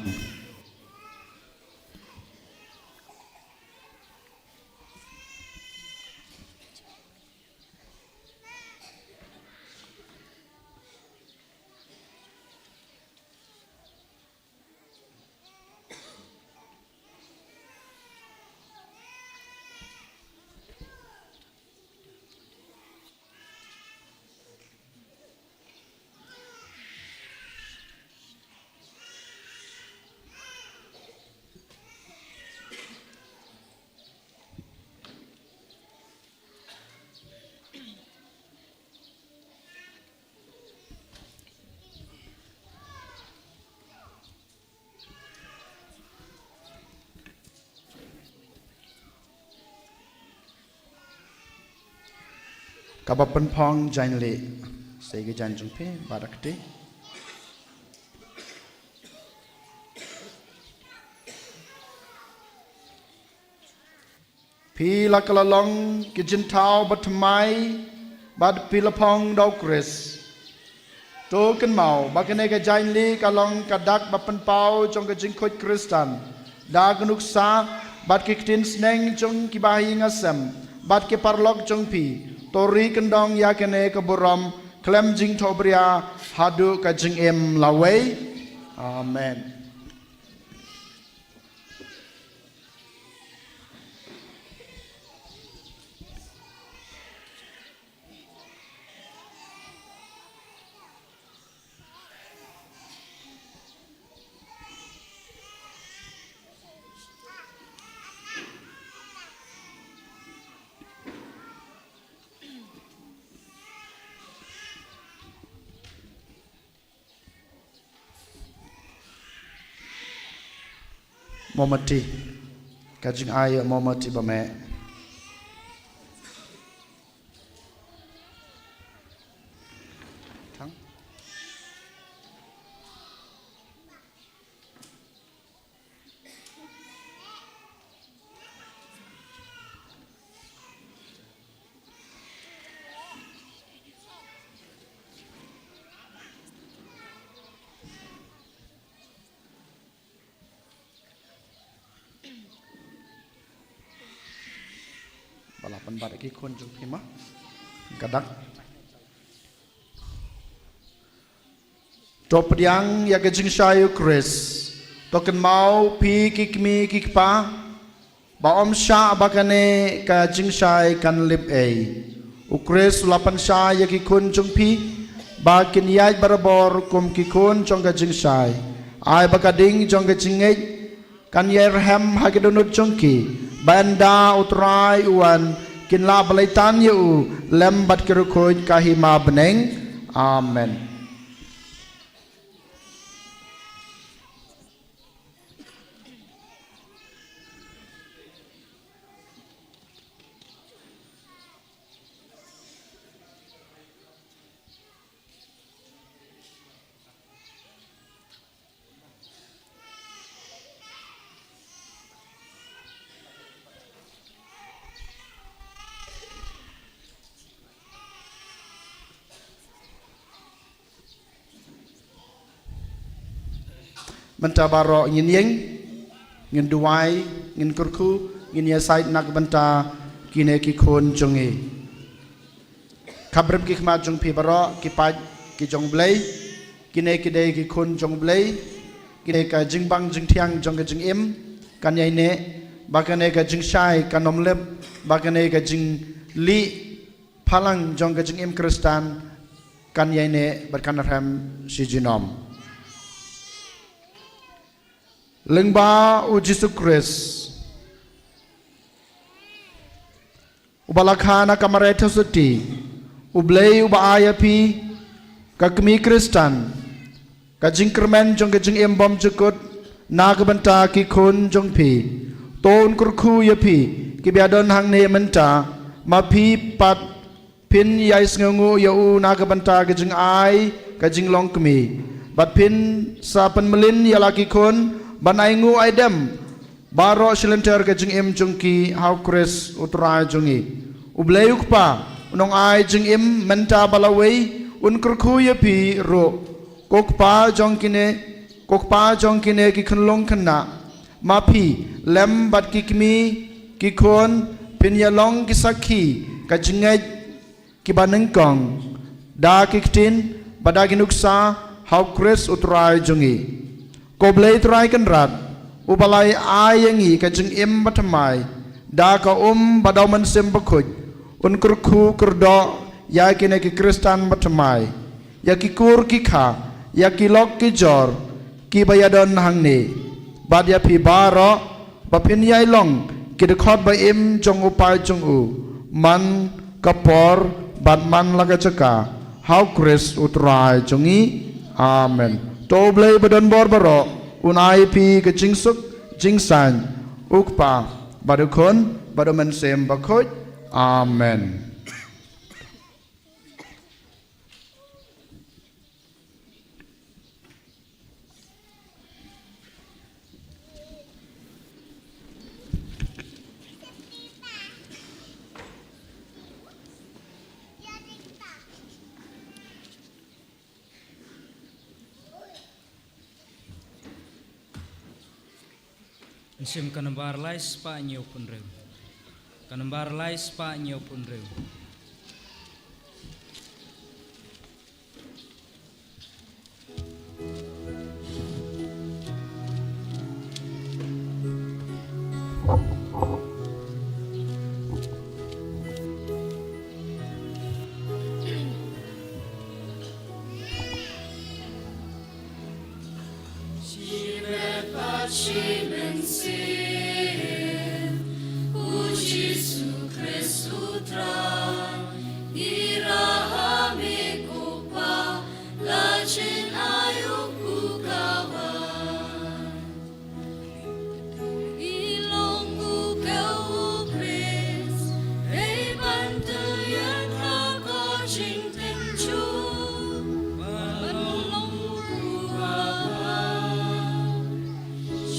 Kaba pynphong jaiñ lieh. Sei ki jaiñ jong phi, bad da kti. Phi la ka la long ki jingthaw ba thymmai, bad phi la phong da u Khrist. To kynmaw ba kane ka jaiñ lieh ka long ka dak ba pynpaw jong ka jingkhuid Khristan da ka nuksa bad ki ktien sneng jong ki bahaïing hasem bad ki paralok jong phi. To ri kyndong ïa kane ka burom khlem jingthohbria haduh ka jingim lawei. Amen. Momati. Ka jingai ïa momati ba meh. Thang. Ba la pynbat ki khun jong phi ma. Ka dak. To pdiang ïa ka jingshai u Khrist. To kynmaw phi ki kmie ki kpa. Ba ym shah ba kane ka jingshai kan lip ei. U Khrist u la pynshai ïa ki khun jong phi. Ba kin ïaid barabor kum ki khun jong ka jingshai. Ai ba ka ding jong ka jingngeit kan ïai rhem ha ki dohnud jong ki. Ba ynda u Trai u wan kin lah ba leit tan ïa u lem bad ki riewkhuid ka hima bneng. Amen. Mynta baroh ngin ïeng, ngin duwai, ngin kyrkhu, ngin ïasaid na ka bynta kine ki khun jong ngi. Khapbrem ki khmat jong phi baroh, ki paid ki jong U Blei, kine ki dei ki khun jong U Blei, kine ka jingbang jingthiang jong ka jingim, kan ïai neh ba kane ka jingshai kan ym lip, ba kane ka jinglieh phalang jong ka jingim Khristan kan ïai neh bad kan rhem shi junom. Lyngba U Jisu Khrist uba la kha na ka Maria Theisotti, U Blei uba ai ïa phi ka kmie Khristan, ka jingkyrmen jong ka jingim bymjukut na ka bynta ki khun jong phi. To un kyrkhu ïa phi kiba ïadon hangne mynta, ma phi pat phin ïai sngewnguh ïa u na ka bynta ka jingai ka jinglong kmie. Bad phin sa pynmlien ïa la ki khun ban ainguh aidem baroh shi lynter ka jingim jong ki ha U Khrist U Trai jong ngi. U Blei U Kpa un ong ai jingim mynta bad lawei, un kyrkhu ïa phi ruh. Ko Kpa jong kine, ko Kpa jong kine ki khunlung khynnah, ma phi lem bad ki kmie ki khun phin ïa long ki sakhi ka jingngeit kiba nyngkong da ki ktien bad da ki nuksa ha U Khrist U Trai jong ngi. Ko Blei Trai Kynrad, uba la ai ïa ngi ka jingim bathymmai da ka um bad da U Mynsiem Bakhuid, un kyrkhu kyrdoh ïa kine ki Khristan bathymmai, ïa ki kur ki kha, ïa ki lok ki jor kiba ïadon hangne, bad ïa phi baroh ba phin ïai long ki dkhot ba im jong u paid jong u man ka por bad man la ka jaka, ha U Khrist U Trai jong ngi. Amen. To U Blei ba don bor baroh un ai ïa phi ka jingsuk jingsaiñ, U Kpa bad U Khun bad U Mynsiem Bakhuid. Amen. Shim ka nambar lai spah hynñiew phew hynriew. Ka nambar lai spah hynñiew phew hynriew. Shimet bad shi mynsiem, U Jisu Khrist U Trai, ngi rah ha me ko Pa, la jin ai u ku ka wan. Ngi long u kew U Khrist, dei ban tyrïang ha ka jingtynjuh, ban long u kpa.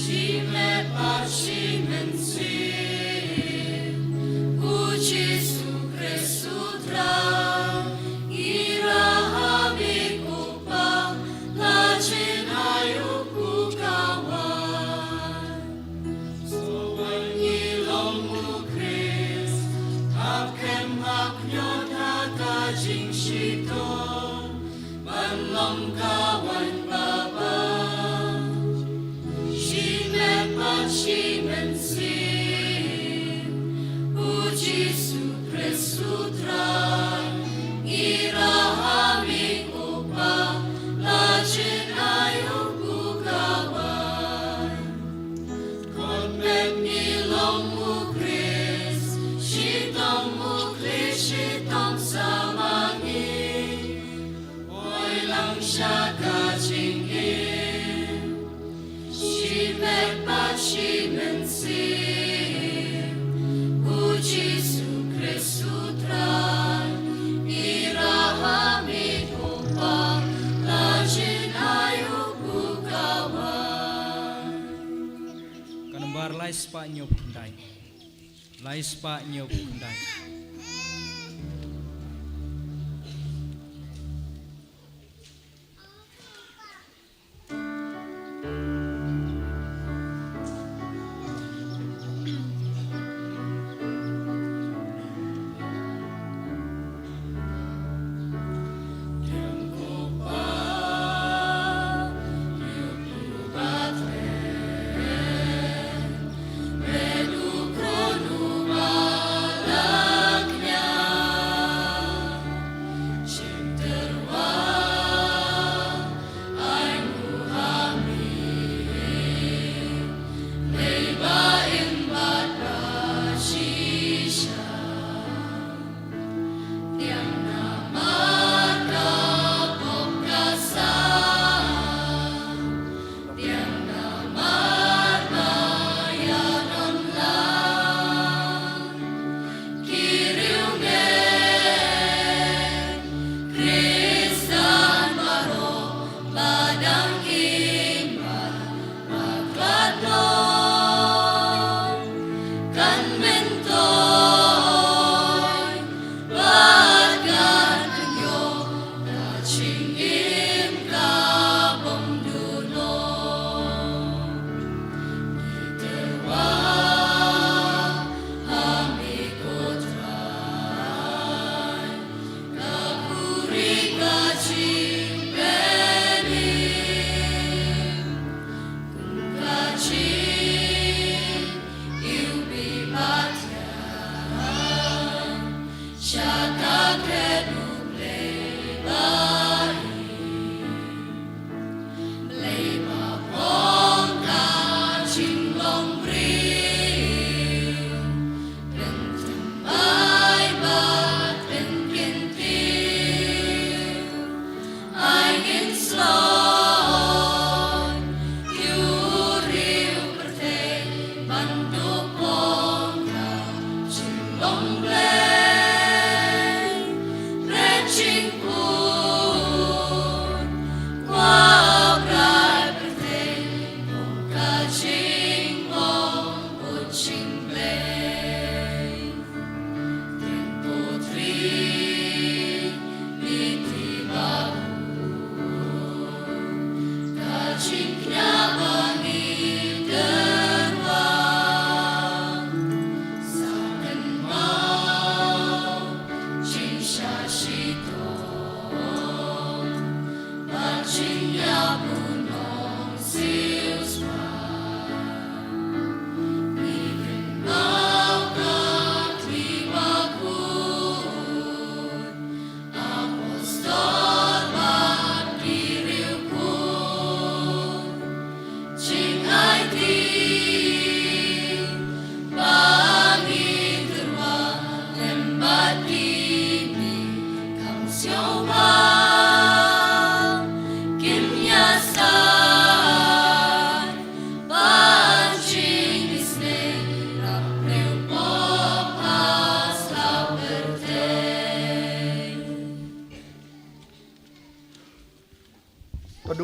Shimet bad shi mynsiem, U Jisu Khrist U Trai, ngi rah ha me ko Pa, la jin ai u ku ka wan. Sngewbha ngi long U Khrist, hap kem hap ñiot ha ka jingshitom, ban long ka wan babha. Shimet bad shi mynsiem, U Jisu Khrist U Trai, ngi rah ha me ko Pa, la jin ai u ku ka wan. Kot met ngi long U Khrist, shitom U Khrist shitom sa ma ngi. Poi lang sha ka jingim, shimet bad shi mynsiem, U Jisu Khrist U Trai, ngi rah ha me ko Pa, la jin ai u ku ka wan. Ka nambar lai spah hynñiew phew khyndai. Lai spah hynñiew phew khyndai.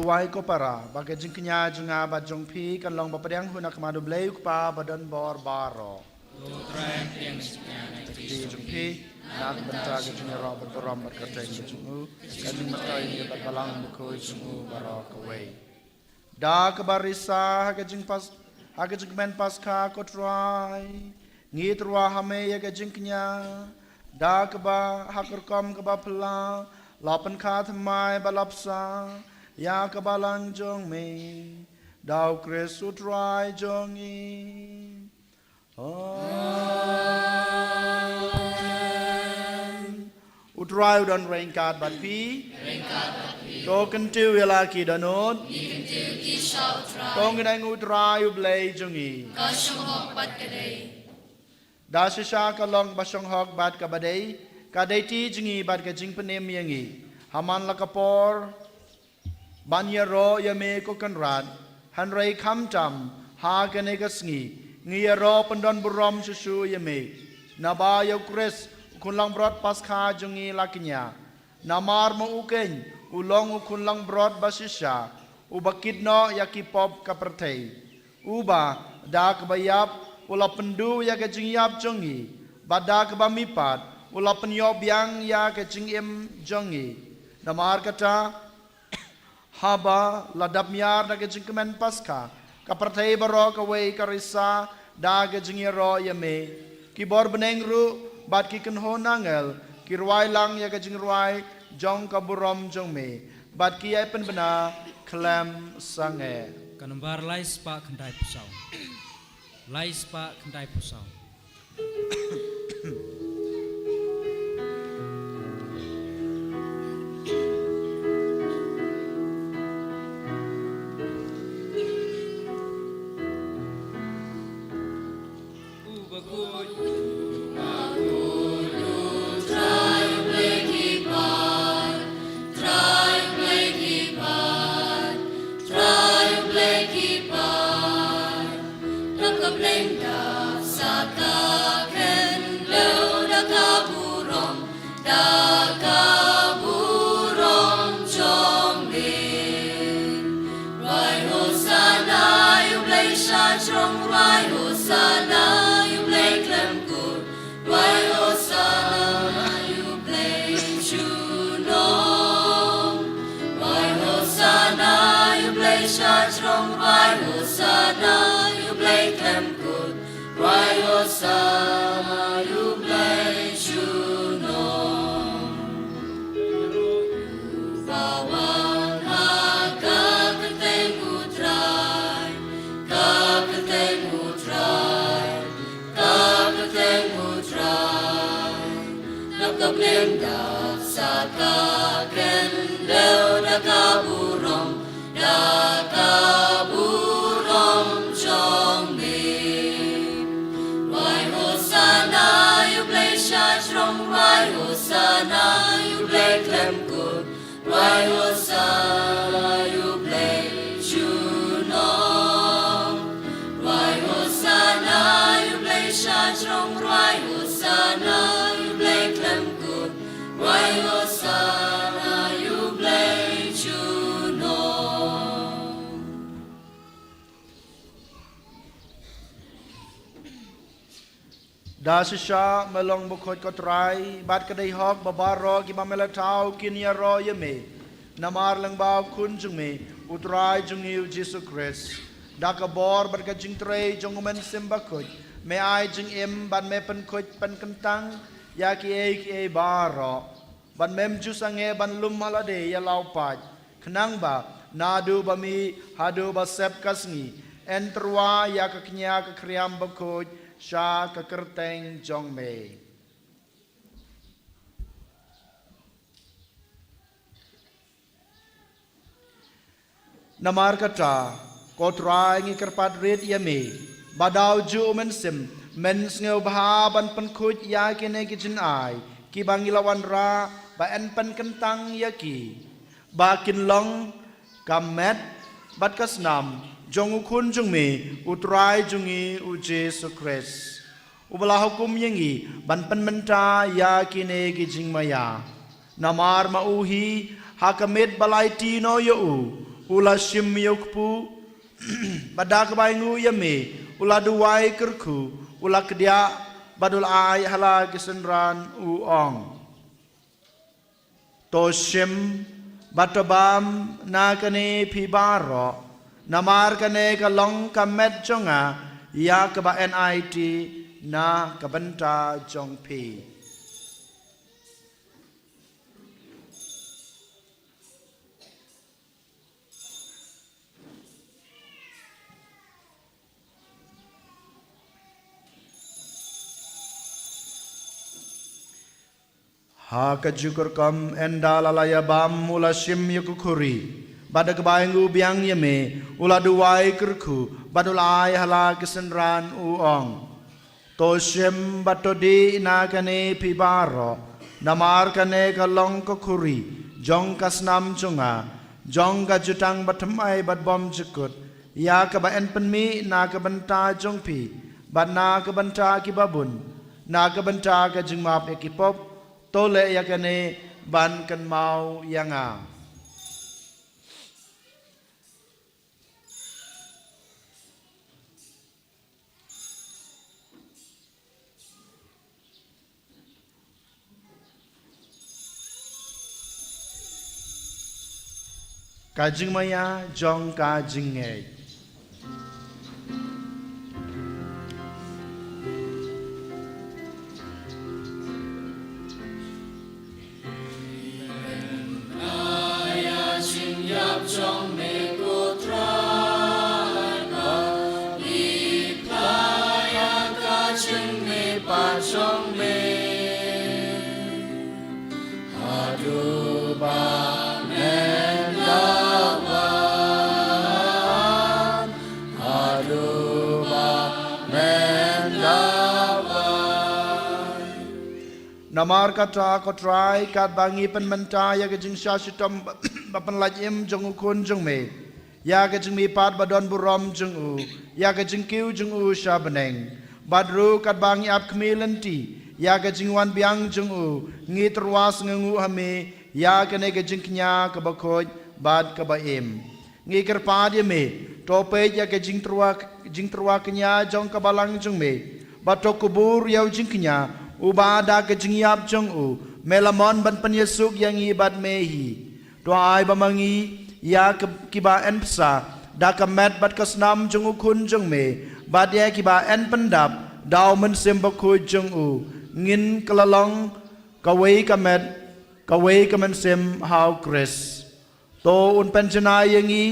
Wai ko para, ba ka jingkñia jong nga bad jong phi kan long ba pdiang hun ha khmat U Blei U Kpa ba don bor baroh. To Trai, pdiang jingkñia na ka kti jong phi, na ka bynta ka jingïaroh bad burom bad kyrteng ka jong u, ka jingmyntoi bad Balang Bakhuid jong u baroh kawei. Da kaba risa ha ka jingpas, ha ka jingkmen Paskha ko Trai, ngi tyrwa ha me ïa ka jingkñia, da kaba ha ka rukom kaba phylla la pynkha thymmai bad la bsa ïa ka Balang jong me, da U Khrist U Trai jong ngi. Amen. U Trai u don ryngkat bad phi. Ryngkat bad phi. To kyntiew ïa la ki dohnud. Ngi kyntiew ki sha U Trai. To ngin ai nguh U Trai U Blei jong ngi. Ka shong hok bad ka dei. Da shisha ka long ba shong hok bad kaba dei, ka dei ti jong ngi bad ka jingpynim ïa ngi ha man la ka por ban ïaroh ïa me ko Kynrad. Hynrei khamtam ha kane ka sngi ngi ïaroh pyndon burom shuh shuh ïa me, naba ïa U Khrist U Khun Langbrot Paskha jong ngi la kñia. Namar ma u keiñ u long U Khun Langbrot ba shisha, uba kit noh ïa ki pop ka pyrthei. Uba da kaba ïap u la pynduh ïa ka jingïap jong ngi, bad da kaba mihpat u la pynïoh biang ïa ka jingim jong ngi. Namar kata, haba la dap miar da ka jingkmen Paskha, ka pyrthei baroh kawei ka risa da ka jingïaroh ïa me. Ki bor bneng ruh bad ki kynhun angel ki rwai lang ïa ka jingrwai jong ka burom jong me, bad ki ïai pynbna khlem sangeh. Ka nombar lai spah khyndai phew saw. Lai spah khyndai phew saw. Da ka burom jong me. Rwai Hosana ïa U Blei sha jrong, rwai Hosana ïa U Blei khlem kur, rwai Hosana ïa U Blei junom. Rwai Hosana ïa U Blei sha jrong, rwai Hosana ïa U Blei khlem kur, rwai Hosana ïa U Blei junom. Ba wan ha ka kyrteng U Trai, ka kyrteng U Trai, ka kyrteng U Trai. Da ka bneng dap sa ka khyndew, da ka burom, da ka burom jong me. Rwai Hosana ïa U Blei sha jrong, rwai Hosana ïa U Blei khlem kur, rwai Hosana ïa U Blei junom. Rwai Hosana ïa U Blei sha jrong, rwai Hosana ïa U Blei khlem kur, rwai Hosana ïa U Blei junom. Da shisha me long bakhuid ko Trai, bad ka dei hok ba baroh kiba me la thaw kin ïaroh ïa me. Namar lyngba U Khun jong me, U Trai jong ngi U Jisu Khrist. Da ka bor bad ka jingtrei jong U Mynsiem Bakhuid, me ai jingim bad me pynkhuid pynkyntang ïa kiei kiei baroh. Bad mem ju sangeh ban lum ha lade ïa la u paid, khnang ba naduh ba mih haduh ba sep ka sngi, yn tyrwa ïa ka kñia ka khriam bakhuid sha ka kyrteng jong me. Namar kata, ko Trai, ngi kyrpad rit ïa me, ba da u juh U Mynsiem, men sngewbha ban pynkhuid ïa kine ki jingai kiba ngi la wanrah, ba yn pynkyntang ïa ki, ba kin long ka met bad ka snam jong U Khun jong me, U Trai jong ngi U Jisu Khrist, uba la hukum ïa ngi ban pynmynta ïa kine ki jingmaïa. Namar ma u hi, ha ka miet ba la aiti noh ïa u, U la shim ïa u kpu, bad da kaba ainguh ïa me, u la duwai kyrkhu, u la kdiah, bad u la ai ha la ki synran, u ong: To shim, bad to bam na kane phi baroh, namar kane ka long ka met jong nga ïa kaba enai ti na ka bynta jong phi. Ha kajuh ka rukom, ynda la la ïa bam, u la shim ïa ka khuri, bad da kaba ainguh biang ïa me, u la duwai kyrkhu, bad u la ai ha la ki synran, u ong: To shim bad to dih na kane phi baroh, namar kane ka long ka khuri jong ka snam jong nga, jong ka jutang bathymmai bad bymjukut, ïa kaba yn pynmih na ka bynta jong phi, bad na ka bynta kiba bun, na ka bynta ka jingmap ïa ki pop. To leh ïa kane ban kynmaw ïa nga. Ka jingmaïa jong ka jingngeit. Namar kata, ko Trai, katba ngi pynmynta ïa ka jingshah shitom ba pynlait im jong u Khun jong me, ïa ka jingmihpat ba don burom jong u, ïa ka jingkiew jong u sha bneng, bad ruh katba ngi ap khmih lynti ïa ka jingwan biang jong u, ngi tyrwa sngewnguh ha me ïa kane ka jingkñia kaba khuid bad kaba im. Ngi kyrpad ïa me, to peit ïa ka jingtyrwa, jingtyrwa kñia jong ka balang jong me, bad to kubur ïa u jingkñia, uba da ka jingïap jong u me la mon ban pynïasuk ïa ngi bad me hi. To ai ba ma ngi, ïa ki, kiba yn bsa da ka met bad ka snam jong u Khun jong me, bad ïa kiba yn pyndap da u Mynsiem Bakhuid jong u, ngin kylla long kawei ka met, kawei ka mynsiem ha u Khrist. To un pynjanai ïa ngi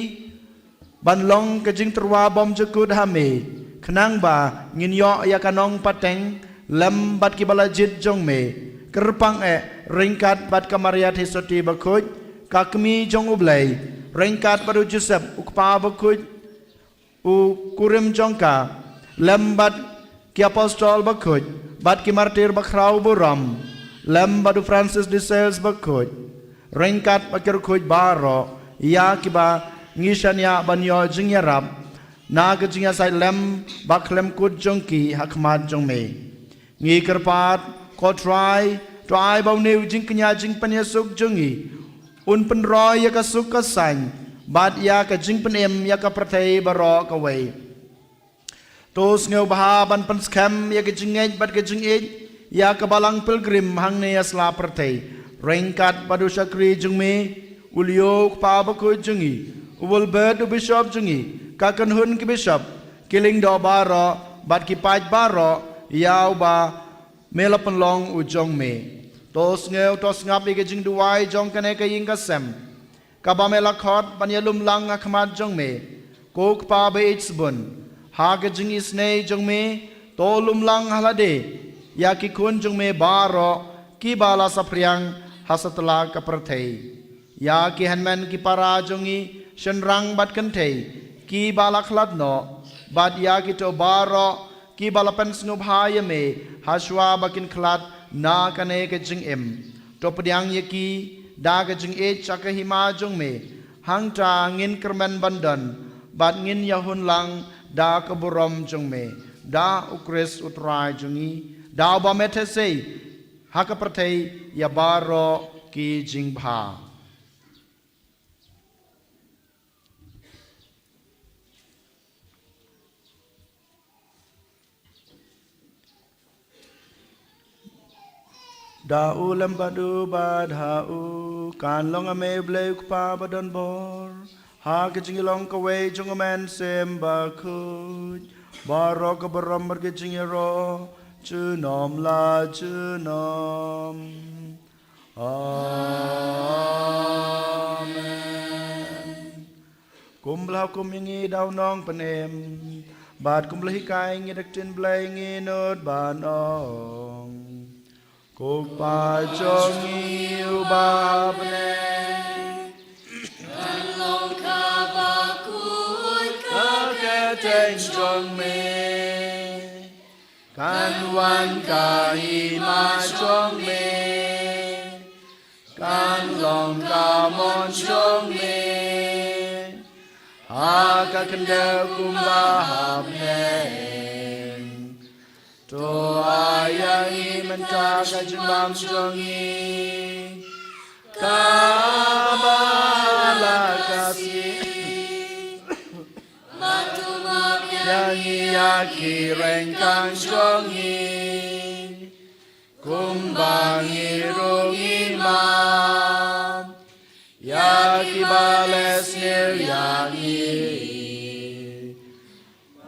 ban long ka jingtyrwa bymjukut ha me, khnang ba ngin ïoh ïa ka nongpateng lem bad kiba la jied jong me, kyrpang eh ryngkat bad ka Maria Theisotti Bakhuid, ka Kmie jong u Blei, ryngkat bad u Joseph u Kpa Bakhuid, u kurim jong ka, lem bad ki apostol bakhuid, bad ki martir bakhraw burom, lem bad u Francis de Sales bakhuid, ryngkat bad ki riewkhuid baroh, ïa kiba ngi shaniah ban ïoh jingïarap na ka jingïasaid lem bakhlem kut jong ki ha khmat jong me. Ngi kyrpad, ko Trai, to ai ba une u jingkñia jingpynïasuk jong ngi un pynroi ïa ka suk ka saiñ, bad ïa ka jingpynim ïa ka pyrthei baroh kawei. To sngewbha ban pynskhem ïa ka jingngeit bad ka jingïeit ïa ka balang pilgrim hangne ha sla pyrthei, ryngkat bad u shakri jong me, u Leo u Kpa Bakhuid jong ngi, u Wilbert u Bishop jong ngi, ka kynhun ki bishop, ki lyngdoh baroh, bad ki paid baroh, ïa uba me la pynlong u jong me. To sngew, to sngap ïa ka jingduwai jong kane ka ïing ka sem, kaba me la khot ban ïalum lang ha khmat jong me. Ko Kpa ba ïeit sbun, ha ka jingisynei jong me, to lum lang ha lade ïa ki khun jong me baroh kiba la saphriang ha satlak ka pyrthei. Ïa ki hynmen ki para jong ngi, shynrang bad kynthei, kiba la khlad noh, bad ïa kito baroh kiba la pynsngewbha ïa me, ha shuwa ba kin khlad na kane ka jingim. To pdiang ïa ki da ka jingïeit sha ka hima jong me. Hangta ngin kyrmen ban don, bad ngin ïahun lang da ka burom jong me. Da u Khrist u Trai jong ngi, da uba me theh sei ha ka pyrthei ïa baroh ki jingbha. Da u lem bad u bad ha u kan long ha me u Blei u Kpa ba don bor, ha ka jinglong kawei jong u Mynsiem Bakhuid, baroh ka burom bad ka jingïaroh junom la junom. Amen. Kumba la hukum ïa ngi da u Nongpynim, bad kumba la hikai ïa ngi da ka ktien Blei, ngin nud ban ong: Ko Kpa jong ngi uba ha bneng, kan long kaba khuid ka kyrteng jong me. Kan wan ka hima jong me, kan long ka mon jong me ha ka khyndew kumba ha bneng. To ai ïa ngi mynta ka jingbam jong ngi kaba la ka sngi. Bad to map ïa ngi ïa ki ryngkang jong ngi, kumba ngi ruh ngi map ïa kiba la sniew ïa ngi.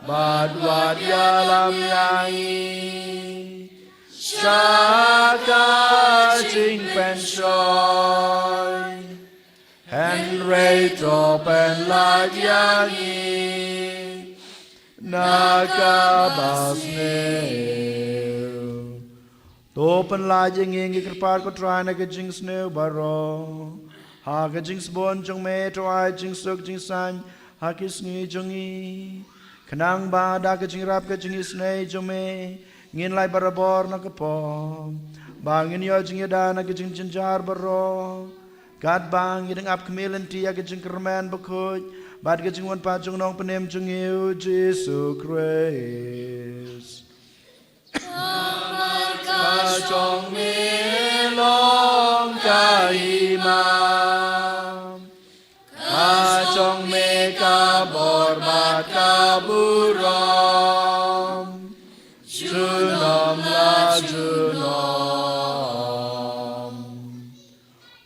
Bad wat ïalam ïa ngi sha ka jingpynshoi, hynrei to pynlait ïa ngi na kaba sniew. To pynlait ïa ngi, ngi kyrpad ko Trai, na ka jingsniew baroh, ha ka jingsbun jong me. To ai jingsuk jingsaiñ ha ki sngi jong ngi, khnang ba da ka jingïarap ka jingisynei jong me ngin lait barabor na ka pop, ba ngin ïoh jingïada na ka jingjynjar baroh, katba ngi dang ap khmih lynti ïa ka jingkyrmen bakhuid bad ka jingwan pat jong u Nongpynim jong ngi u Jisu Khrist. Namar ka jong me long ka hima, ka jong me ka bor bad ka burom, junom la junom.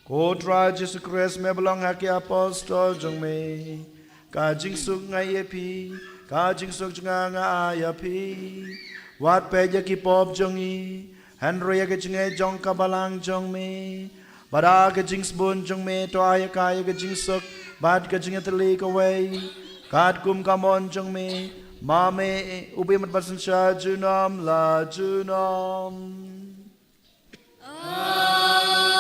Ko Trai Jisu Khrist, me ba la ong ha ki apostol jong me: Ka jingsuk nga ai ïa phi, ka jingsuk jong nga nga ai ïa phi. Wat peit ïa ki pop jong ngi, hynrei ïa ka jingngeit jong ka balang jong me. Bad da ka jingsbun jong me to ai ïa ka ïa ka jingsuk bad ka jingïatylli kawei, katkum ka mon jong me, ma me uba im bad synshar junom la junom. Amen.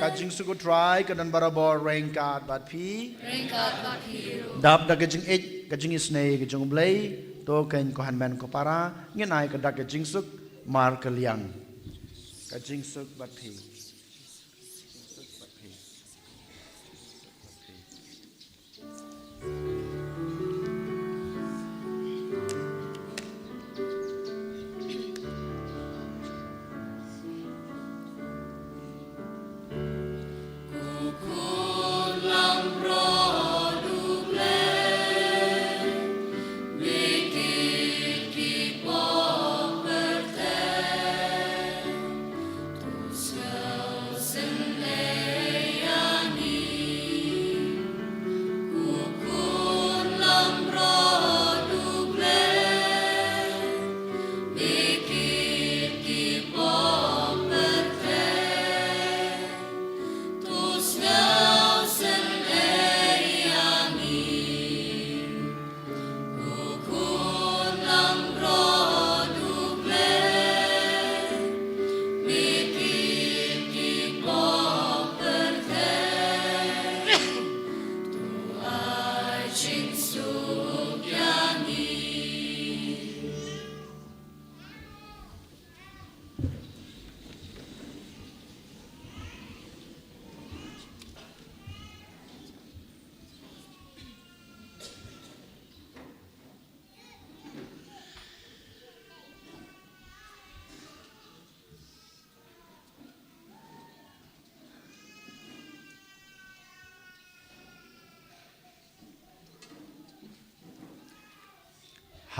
Ka jingsuk u Trai ka don barabor ryngkat bad phi. Ryngkat bad phi ruh. Dap da ka jingïeit, ka jingisynei ka jong u Blei, to khein ko hynmen ko para, ngin ai ka dak ka jingsuk markylliang. Ka jingsuk bad phi.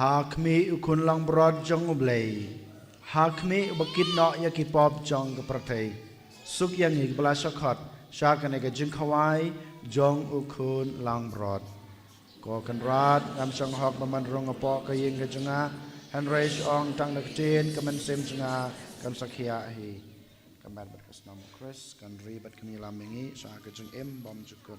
Ha khmih u khun langbrot jong U Blei, Ha khmih ba kit noh ïa ki pop jong ka pyrthei, suk ïa ngi kiba la shah khot sha kane ka jingkhawai jong u khun langbrot. Ko Kynrad, ngam shong hok ba man rung hapoh ka ïing ka jong nga, hynrei shu ong tang da ka ktien, ka mynsiem jong nga kan sa khiah hi. Ka met bad ka snam u Khrist kan ri bad kan ïalam ïa ngi sha ka jingim bymjukut.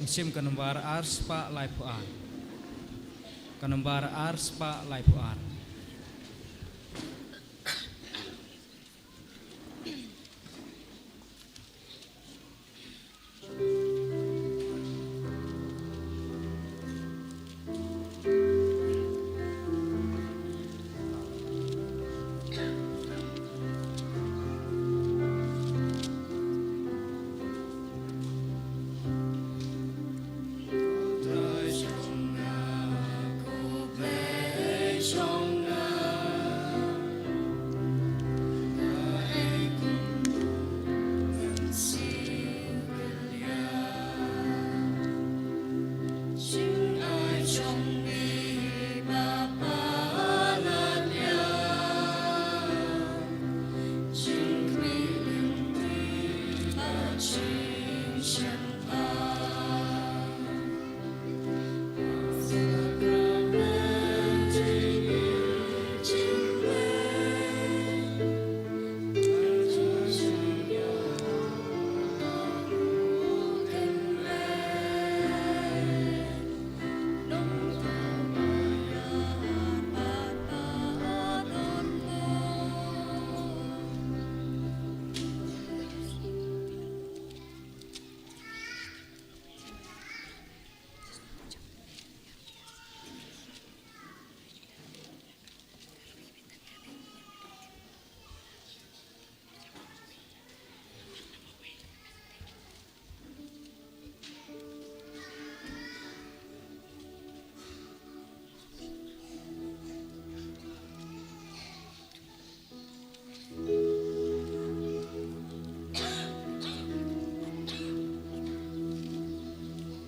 Mynsiem ka nombar ar spah laiphew ar. Ka nombar ar spah laiphew ar.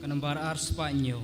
Ka nombar ar spah hynñiew.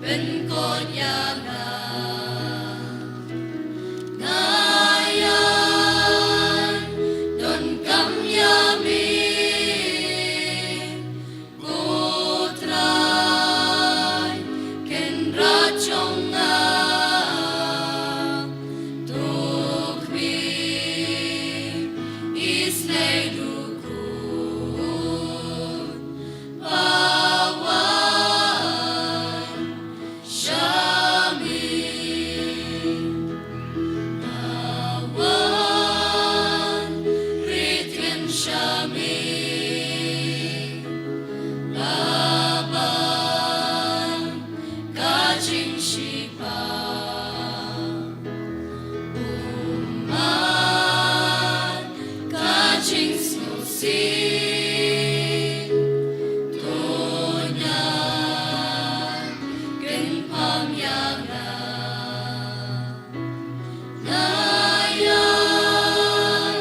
pynkut ïa nga. Nga ïai donkam ïa me, ko Trai Kynrad jong nga. To khmih, isynei dukut, ba wan sha me. Ba wan rit keiñ sha me. Ba bang ka jingshipang, ummat ka jingsngewsih. To ñiad kynpham ïa nga. Nga ïai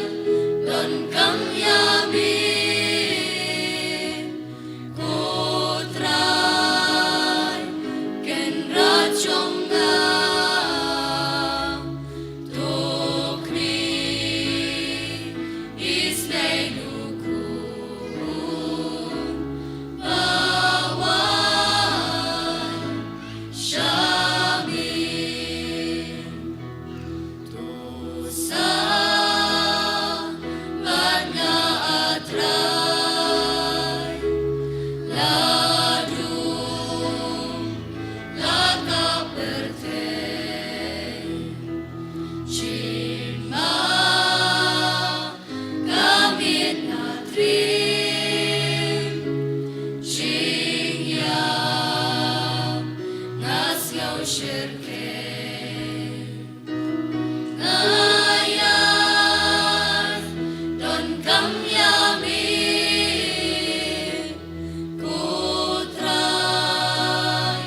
donkam ïa me, ko Trai Kynrad jong nga. To khmih, isynei dukut, ba wan sha me. To sah bad nga, A Trai, la dum la ka pyrthei. Jingma ka miet nga trim, jingïap nga sngew shyrkhei. Nga ïai donkam ïa me, ko Trai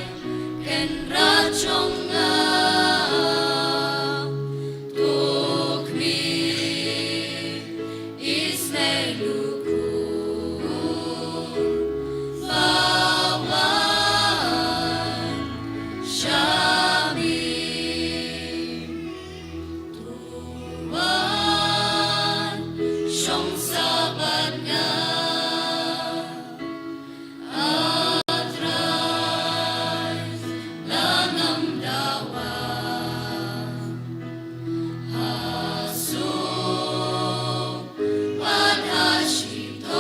Kynrad jong nga. To khmih, isynei dukut, ba wan sha me. To wan shong sah bad nga, A Trai, la ngam dawa. Ha suk bad ha shitom,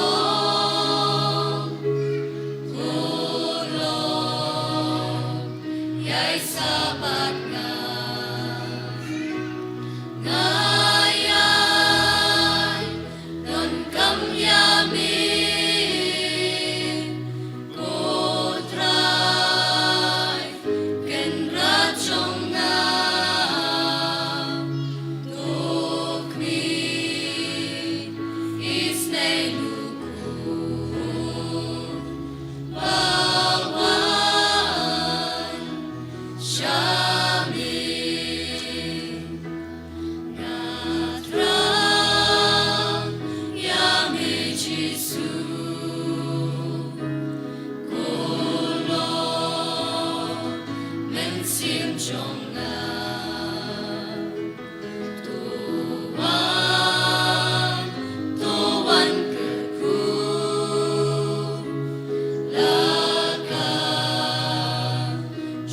ko Lord, ïai sah bad nga. Nga ïai donkam ïa me, ko Trai Kynrad jong nga. To khmih, isynei dukut, ba wan sha me. Nga thrang ïa me Jisu, ko Lord Mynsiem jong nga. To wan, to wan kyrkhu la ka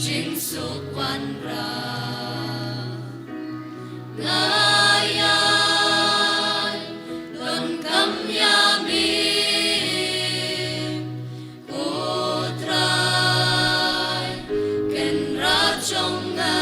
jingsuk wanrah. Nga ïai donkam ïa me, ko Trai Kynrad jong nga.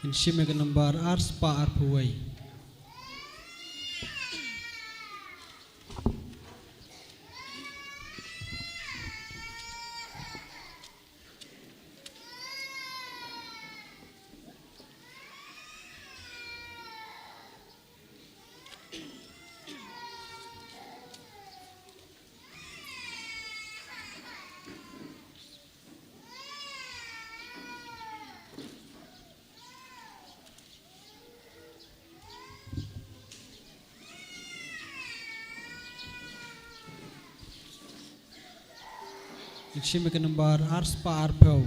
Ngin shim ïa ka nambar ar spah arphew wei. Ngin shim ïa ka nambar ar spah arphew.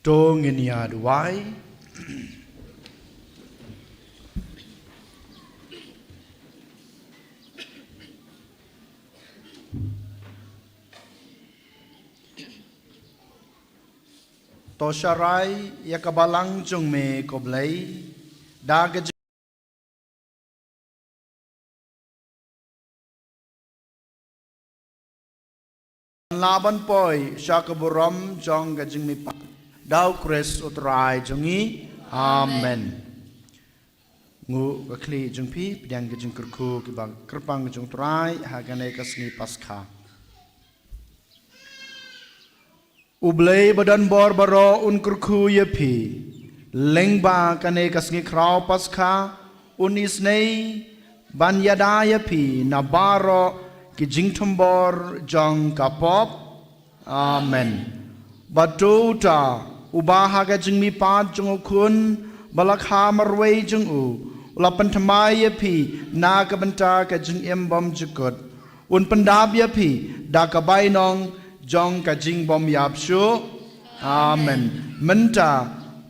To ngin ïa duwai. To sharai ïa ka balang jong me, ko Blei, da ka jing- la ban poi sha ka burom jong ka jingmihpat, da U Khrist U Trai jong ngi. Amen. Nguh ka khlieh jong phi, pdiang ka jingkyrkhu kiba kyrpang jong U Trai ha kane ka sngi Paskha. U Blei ba don bor baroh un kyrkhu ïa phi. Lyngba kane ka sngi khraw Paskha, un isynei ban ïada ïa phi na baroh ki jingthombor jong ka pop. Amen. Bad to uta uba ha ka jingmihpat jong U Khun ba la kha marwei jong u, u la pynthymmai ïa phi na ka bynta ka jingim bymjukut, un pyndap ïa phi da ka bainong jong ka jingbymïap shuh. Amen. Mynta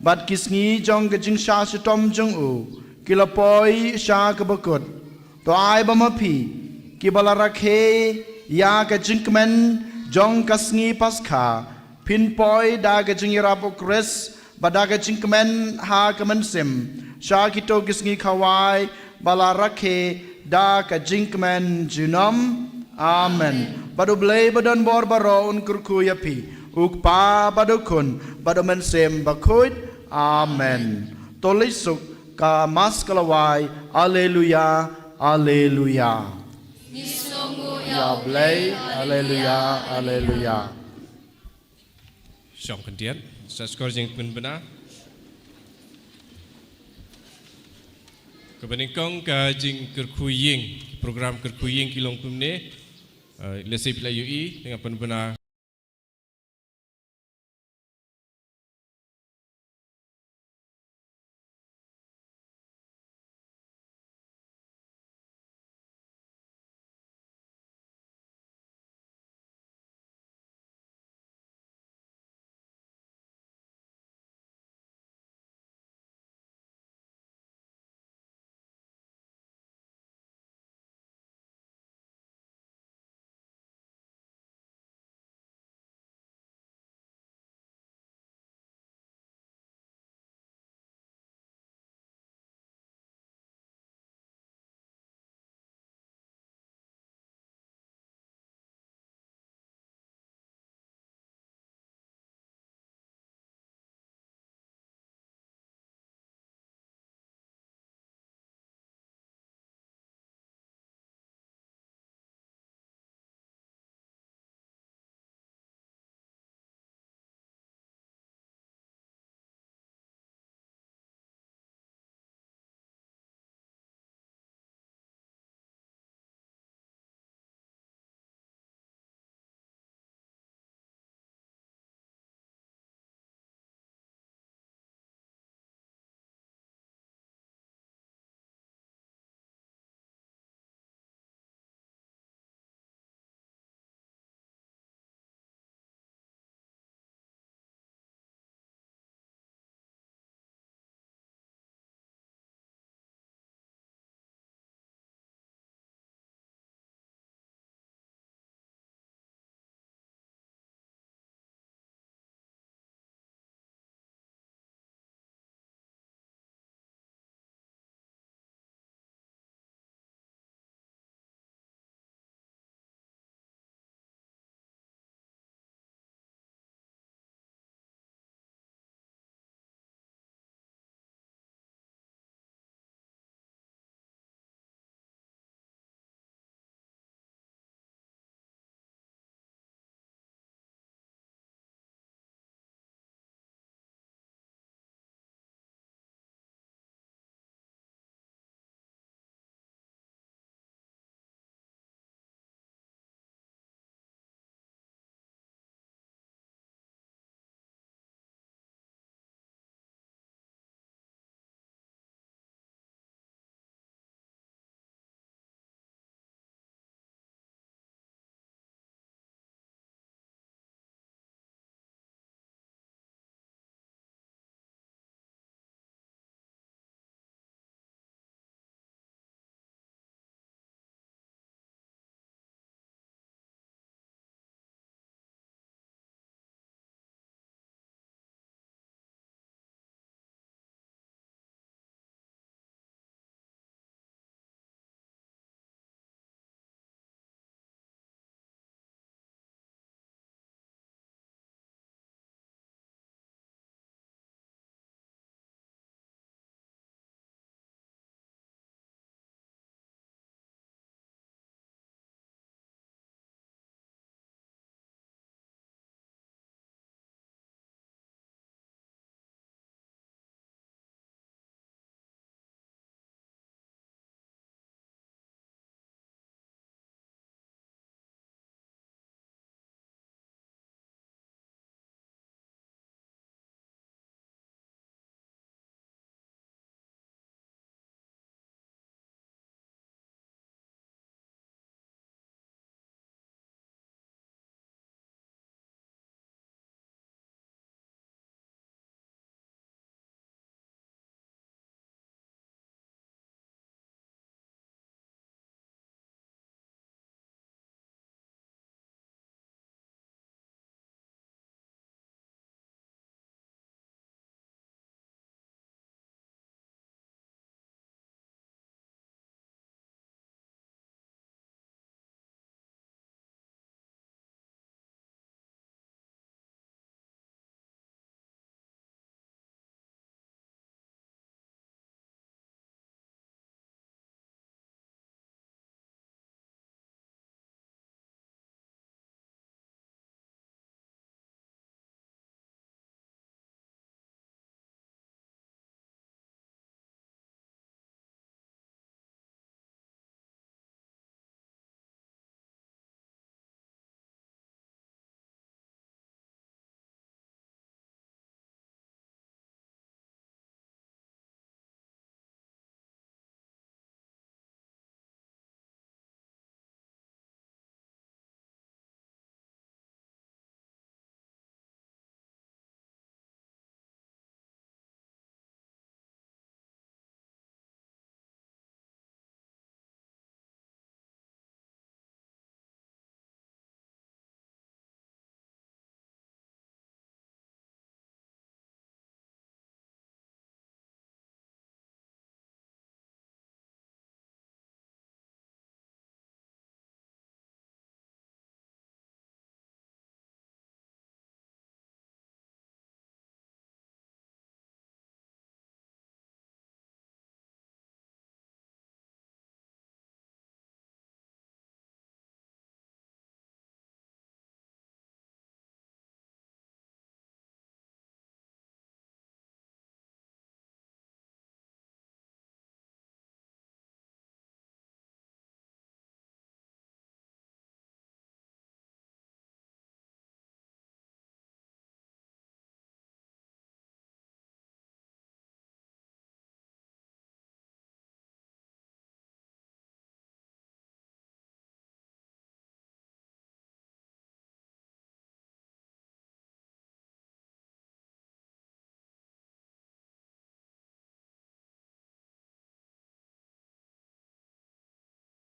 bad ki sngi jong ka jingshah shitom jong u ki la poi sha kaba kut. To ai ba ma phi kiba la rakhe ïa ka jingkmen jong ka sngi Paskha, phin poi da ka jingïarap U Khrist bad da ka jingkmen ha ka mynsiem sha kito ki sngi khawai ba la rakhe da ka jingkmen junom. Amen. Bad U Blei ba don bor baroh un kyrkhu ïa phi, U Kpa bad U Khun bad U Mynsiem Bakhuid. Amen. To leit suk ka Mass ka la wai. Alleluia, alleluia. Ïa Blei, alleluia, alleluia. Shong khyndiat, sa skor jingpynbna. Kaba nyngkong ka jingkyrkhu ïing, program kyrkhu ïing ki long kumne. Eh, lehse phi la ïohi, te ngan pynbna.